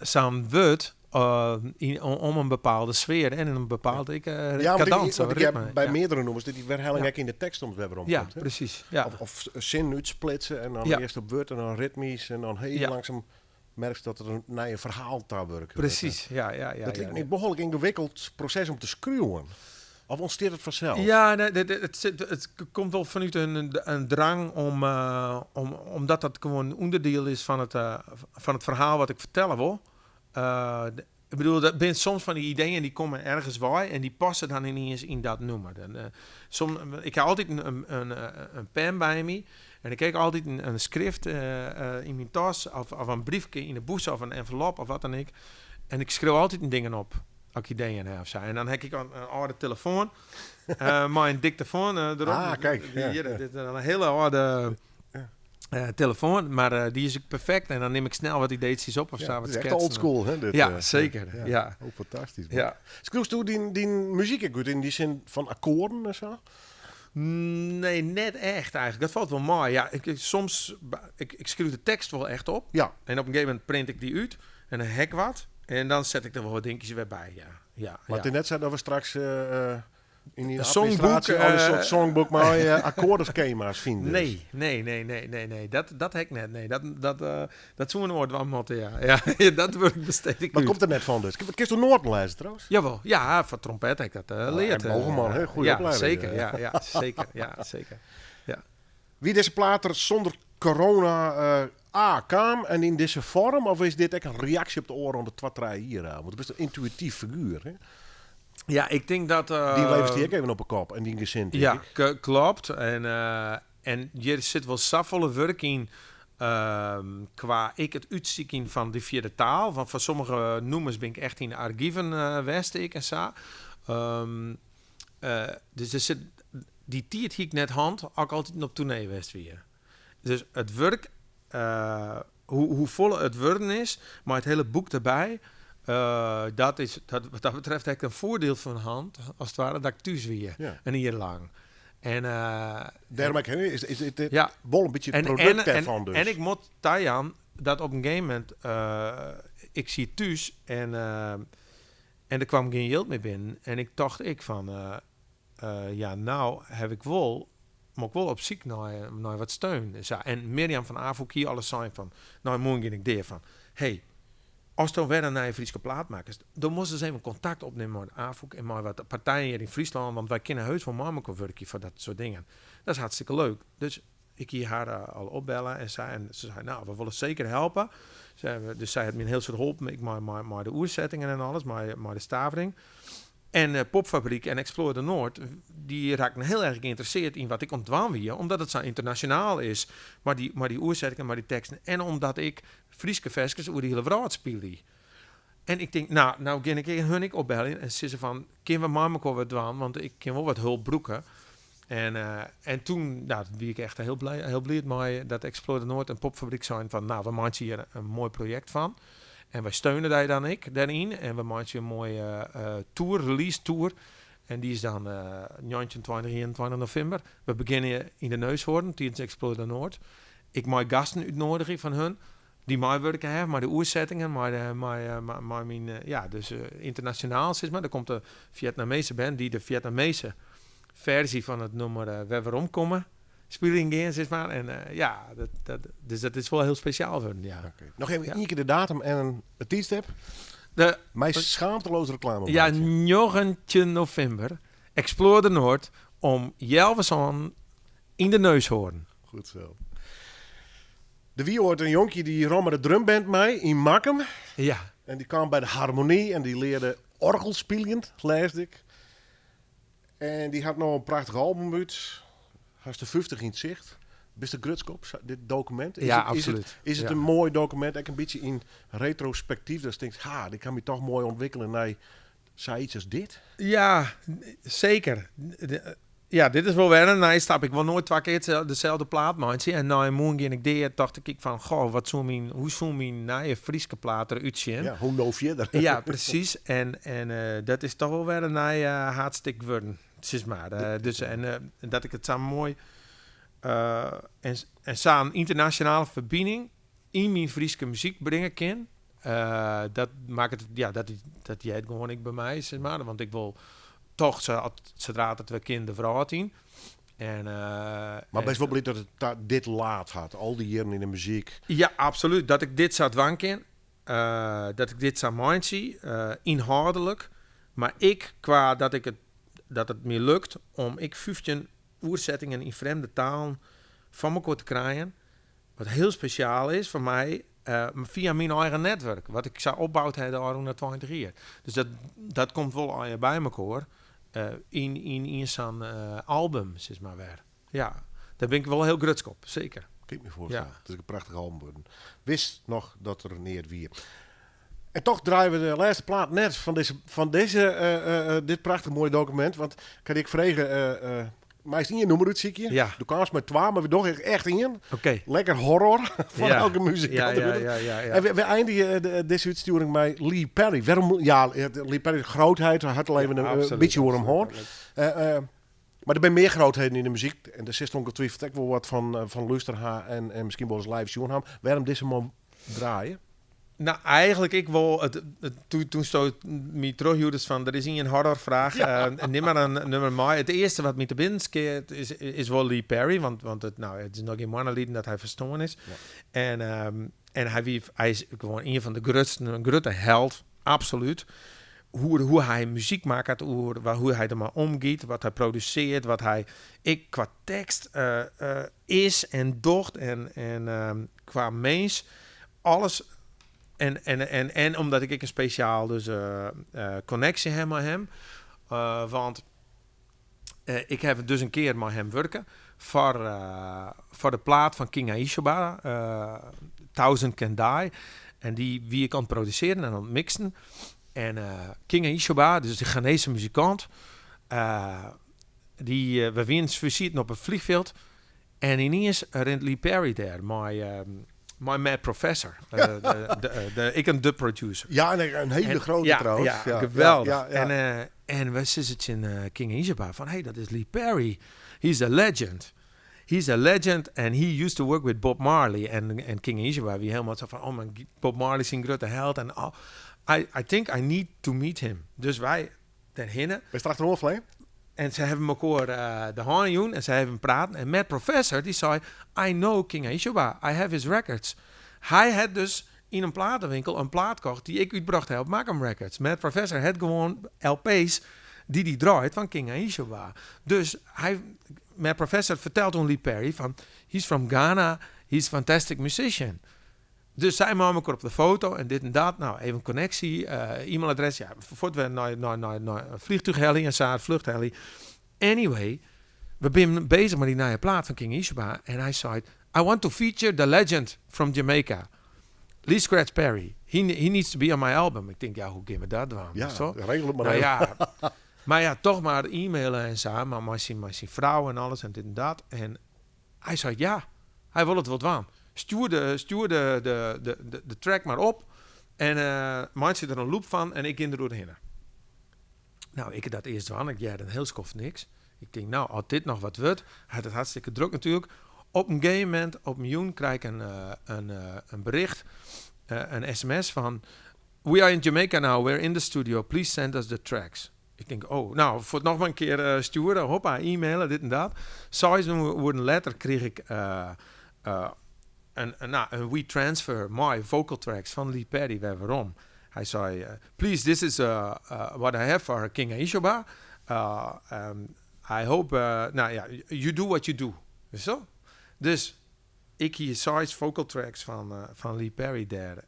Speaker 4: sa'n wurd om in bepaalde sfear en in bepaalde ik,
Speaker 3: Ja, want
Speaker 4: kadans,
Speaker 3: want ik heb
Speaker 4: ritme,
Speaker 3: by
Speaker 4: ja.
Speaker 3: meardere nûmers dat dy werhelling ek yn de tekst soms wer werom komt, hè?
Speaker 4: Presys. Ja.
Speaker 3: Of sinnen útsplitse en dan earst op wurd en dan ritmysk en dan hiel langsum merkst dat der in nij ferhaal tawurke wurdt.
Speaker 4: Presys, ja.
Speaker 3: Dat liket my in behoarlik yngewikkeld proses om te skriuwen. Of ûntstiet it fansels?
Speaker 4: Ja, nee, it komt wol fanút in drang omdat dat gewoan ûnderdiel is fan it ferhaal wat ik fertelle wol. Ik bedoel, dat binne soms fan dy ideeën dy komme ergens wei en dy passe dan yniens yn dat nûmer. Dan, ik ha altyd in pen by my en ik ha altyd in skrift yn myn tas of in briefke yn de bûse of in envelop of wat dan ek. En ik skriuw altyd dingen op. As ik ideeën ha of sa. En dan ha ik in âlde telefoan mei in diktafoan derop.
Speaker 3: Ah, kijk, ja.
Speaker 4: Hjir, dit is in hiele âlde telefoan, mar dy is ek perfekt. En dan nim ik snel wat ideetsjes op of
Speaker 3: Ja,
Speaker 4: sa,
Speaker 3: het
Speaker 4: wat
Speaker 3: is echt
Speaker 4: sketsen.
Speaker 3: old school, hè? Dit,
Speaker 4: Ja, zeker, ja.
Speaker 3: Oh, fantastysk, man.
Speaker 4: Ja.
Speaker 3: Skriuwsto dyn muzyk ek út yn dy sin fan akkoarden en sa?
Speaker 4: Nee, net echt eigentlik. Dat falt wol mei. Ja, soms, ik skriuw de tekst wol echt op. En op in gegeven momint print ik dy út en dan ha ik wat. En dan set ik der wol wat dinkjes wer by, ja. Ja,
Speaker 3: Mar
Speaker 4: ja.
Speaker 3: it is net sa dat we straks yn dy
Speaker 4: In songboek,
Speaker 3: administraasje al in soart songboek mei akkoardeskema's fine. Dus.
Speaker 4: Nee. Dat ha ik net. Nee, dat soe in oar dwaan moatte, ja. Ja, dat wurk besteed ik
Speaker 3: Mar
Speaker 4: út.
Speaker 3: komt der net fan dus. Kinst noaten lêze trouwens?
Speaker 4: Jawel, ja, foar trompet ha ik dat
Speaker 3: Oh,
Speaker 4: leard.
Speaker 3: en Bogerman, hè? Goeie
Speaker 4: Ja,
Speaker 3: oplieding,
Speaker 4: zeker,
Speaker 3: ja.
Speaker 4: ja, zeker, ja, zeker. Ja.
Speaker 3: Wie dizze plaat der sûnder corona A kaam en yn dizze foarm, of is dit ek in reaksje op de ôfrûne 2, 3 jier? Want do bist in yntuïtyf figuer, hè?
Speaker 4: Ja, ik tink dat,
Speaker 3: Dy levest dy ek even op 'e kop en dyn gesin, tink
Speaker 4: Ja,
Speaker 3: ik.
Speaker 4: kloppet. En hjir sit wol safolle wurk yn kwa ek it útsykjen fan dy fjirde taal. Want foar sommige nûmers bin ik echt yn de argiven west, ik en sa. Dus der sit, dy tiid hie ik net hân, as ik altyd op toernee west wie. Dus it wurk, hoe folle it wurden is, mar it hiele boek derby, dat, wat dat betreft ha ik in foardiel fan hân, as it ware, dat ik thús wie, in jier lang. En,
Speaker 3: Dêrom ek, hè, is dit wol in bytsje it produkt dêrfan dus.
Speaker 4: En ik moat tajaan dat op in gegeven momint, ik siet thús en der kaam gjin jild mear binnen. En ik tocht ek fan, ja, no ha ik wol, moat ik wol op syk nei wat steun. Sa. En Mirjam fan Afûk hie alles sein fan, no, moarn gean ik dea fan, hey, ast dan wer in nije Fryske plaat makkest, dan moatst ris even kontakt opnimme mei de Afûk en mei wat partijen hjir yn Fryslân, want wy kinne heus wol mei elkoar wurkje foar dat soart dingen. Dat is hartstikke leuk. Dus ik hie har al opbelle en sei, en se sei, no, we wolle seker helpe. Dus sy hat my in hiel soad holpen, ek mei de oersettingen en alles, mei de stavering. En Popfabryk en Explore the Noord, dy rekken hiel erch ynteressearre yn wat ik oan it dwaan wie, omdat it sa ynternasjonaal is, mei dy oersettingen, mei dy teksten, en omdat ik Fryske ferskes oer de hiele wrâld spylje. En ik tink, no gean ik hun ek opbeljen en sizze fan, kinne we mei elkoar wat dwaan, want ik kin wol wat help brûke. En toen, no, wie ik echt hiel bliid mei dat Explore the Noord en Popfabryk seinen fan, no, we meitsje hjir in moai projekt fan. En wy steune dy dan ek dêryn. En we meitsje in moaie tour, release tour. En dy is dan 19, 20, 21 novimber. We begjinne yn de Neushoorn, tidens Explorer Noord. Ik mei gasten útnoadigje fan hun, dy't meiwurke hawwe mei de oersettingen, mei de, mei, mei, mei myn, ja, dus ynternasjonaal, sis mar. Der komt de Fjetnamese band dy't de Fjetnamese ferzje fan it nûmer Wer Weromkomme spyljen gean, sis mar. En ja, dat, dat, dus dat is wol hiel spesjaal wurden, ja.
Speaker 3: Oké. Noch even
Speaker 4: Ja.
Speaker 3: ien kear de datum en it tiidstip.
Speaker 4: De,
Speaker 3: Mei schaamteloos reklame
Speaker 4: Ja,
Speaker 3: meitsje.
Speaker 4: 19 novimber, Explorer Noord, om healwei sânen yn de Neushoorn.
Speaker 3: Goed zo. Der wie oait in jonkje dy romme de drumband mei yn Makkum. En dy kaam by de Harmonie en dy learde oargelspyljen, lêsde ik. En dy hat no in prachtich album út. Hast de 50 yn it sicht. Bist der grutsk op, dit dokumint? Is
Speaker 4: Ja,
Speaker 3: it, is it,
Speaker 4: absolút.
Speaker 3: is it
Speaker 4: Ja.
Speaker 3: in moai dokumint, ek in bytsje yn retrospektyf, datst tinkst, ha, dit kin my toch moai ûntwikkelje nei sayts as dit?
Speaker 4: Ja, seker. Ja, dit is wol wer in nije stap. Ik wol noait twa kear deselde plaat meitsje. En nei Moarn Gean Ik Dea tocht ik fan, goh, hoe soe myn nije Fryske plaat derút sjen?
Speaker 3: Ja, hoe no fierder?
Speaker 4: Ja, presys. En dat is toch wol wer in nij haadstik wurden, sis mar. Dus, en dat ik it sa moai, en sa'n ynternasjonale ferbining yn myn Fryske muzyk bringe kin. Dat makket it, ja, dat, dat heart gewoan ek by my, sis mar. Want ik wol toch, sadree't it wer kin, de wrâld yn. En,
Speaker 3: Maar
Speaker 4: en
Speaker 3: bist wol bliid dat it dit laat hat, al dy jierren yn de muzyk.
Speaker 4: Ja, absolút. Dat ik dit sa dwaan kin. Dat ik dit sa meitsje, ynhâldlik. Mar ik, kwa dat ik it, dat it my lukt om ik 15 oersettingen yn frjemde talen fan mekoar te krijen. Wat hiel spesjaal is foar my, fia myn eigen netwurk. Wat ik sa opboud ha de ôfrûne 20 jier. Dus dat komt wol allegear by mekoar, yn sa'n album, sis mar wer. Ja, dêr bin ik wol hiel grutsk op, seker.
Speaker 3: Kin ik my foarstelle.
Speaker 4: Ja.
Speaker 3: It is in prachtich album wurden. Wist noch dat der neat wie. En toch draaie we de lêste plaat net fan dit prachtich moaie dokumint. Want kan ik frege, meist ien nûmer útsykje?
Speaker 4: Ja.
Speaker 3: Do kaamst mei twa, mar we dogge echt ien.
Speaker 4: Oké.
Speaker 3: Lekker horror fan elke muzikant.
Speaker 4: Ja.
Speaker 3: En we eindigje dizze útstjoering mei Lee Perry. Wêrom? Ja, Lee Perry, grootheid, hy hat al even
Speaker 4: Ja,
Speaker 3: in
Speaker 4: absoluut,
Speaker 3: bytsje oer him hân.
Speaker 4: absoluut.
Speaker 3: Mar der binne mear grootheden yn de muzyk. En dêr silst ongetwijfeld ek wol wat fan lúster ha en miskien wolris live sjoen ha. Wêrom dizze man draaie?
Speaker 4: Nou, eigenlijk ik wol it, it, toen sto my trochjoerdest fan, der is ien horrorfraach. Nim mar in nûmer mei. It earste wat my te binnen skeat is wol Lee Perry, want it is noch gjin moanne lyn dat hy ferstoarn is.
Speaker 3: Ja.
Speaker 4: En hy is gewoan ien fan de grutsten, in grutte held, absolút. Hoe hy muzyk makket, hoe hy dermei omgiet, wat hy produsearret, wat hy ek kwa tekst is en docht en kwa mins, alles. En omdat ik ek in spesjaal dus konneksje ha mei him, want ik ha dus in kear mei him wurke foar de plaat fan King Aishoba, Thousand Can Die. En dy wie ik oan it produsearjen en oan it mixen. En King Aishoba, dus de Ghanese muzikant, die we wienen versierd op het vliegveld. En ineens rint Lee Perry daar mei Mad Professor. Ik een de producer.
Speaker 3: Ja, en een hele grote trouwens.
Speaker 4: Geweldig.
Speaker 3: Ja.
Speaker 4: En we zitten in King Aishoba van, hey, dat is Lee Perry. He's a legend. He's a legend and he used to work with Bob Marley. En King Aishoba, wie helemaal zo van, oh man, Bob Marley is een grote held. En oh, I think I need to meet him. Dus wij daarheen.
Speaker 3: Ben je achterom, Vleen?
Speaker 4: En ze hebben elkaar de hand joen en ze hebben praten. En Mad Professor, die zei, I know King Aishoba, I have his records. Hij had dus in een platenwinkel een plaat kocht die ik uitbracht heb op Makkum Records. Mad Professor had gewoon L P's die die draait van King Aishoba. Dus Mad Professor vertelt aan Lee Perry van, he's from Ghana, he's a fantastic musician. Dus zij maken elkaar op de foto en dit en dat. Nou, even connectie, e-mailadres. Ja, voordat we naar vliegtuigheli en zo, vluchtheli. Anyway, we zijn bezig met die nieuwe plaat van King Aishoba. En hij zei, I want to feature the legend from Jamaica. Lee Scratch Perry. He needs to be on my album. Ik denk, ja, hoe gaan we dat doen?
Speaker 3: Ja,
Speaker 4: Toch?
Speaker 3: regel het maar even.
Speaker 4: Maar ja, toch maar e-mailen en zo. Maar met zijn vrouw en alles en dit en dat. En hij zei, ja, hij wil het wel doen. Stuur de track maar op. En meitsje der in loop fan en ik gean der oerhinne. Nou, ik dat earst dwaan. Ik hearde in hiel skoft niks. Ik tink, nou, as dit noch wat wurdt, hat it hartstikke drok natuerlik. Op in gegeven momint, op in jûn, krij ik in bericht, in sms fan: We are in Jamaica now, we're in the studio, please send us the tracks. Ik tink, oh, nou, fuort noch mar in kear stjoere, hoppa, e-maile, dit en dat. Seis oeren letter krige ik in, nou, in WeTransfer mei vocal tracks fan Lee Perry wer werom. Hy sei, please, this is what I have for King Aishoba. I hope, nou ja, you do what you do. Zo. Dus ik hie seis vocal tracks fan Lee Perry dêr.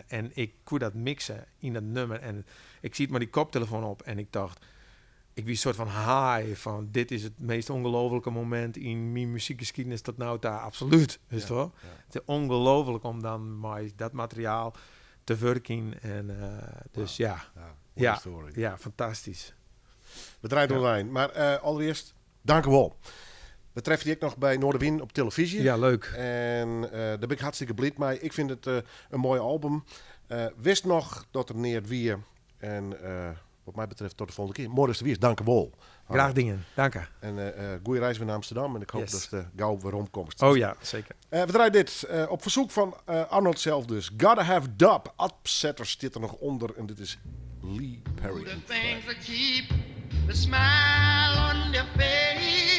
Speaker 4: En ik koe dat mixe yn dat nûmer. En ik siet mei dy koptelefoan op en ik tocht, ik wie soart fan high fan dit is it meast ûngelooflike momint yn myn muzykskiednis oant no ta, absolút. Witst wol? It is ûngelooflik om dan mei dat materiaal te wurkjen. En dus ja.
Speaker 3: Ja, mooie story.
Speaker 4: Ja, fantastysk.
Speaker 3: We draaien online. Mar alderearst, dank u wol. We treffe dy ek noch by Noardewyn op televyzje.
Speaker 4: Ja, leuk.
Speaker 3: En dêr bin ik hartstikke bliid mei. Ik fyn it in moai album. Wist noch dat der neat wie. En wat my betreft tot de folgjende kear. Moai datst der wiest. Dank u wol.
Speaker 4: Graach dien. Dank je.
Speaker 3: En goede reis wer nei Amsterdam. En ik hoopje datst gau weromkomst.
Speaker 4: Oh ja, seker.
Speaker 3: We draaien dit op fersyk fan Arnold sels dus. Gotta Have Dub. Upsetters stiet der noch ûnder. En dit is Lee Perry.
Speaker 5: The things that keep the smile on their face.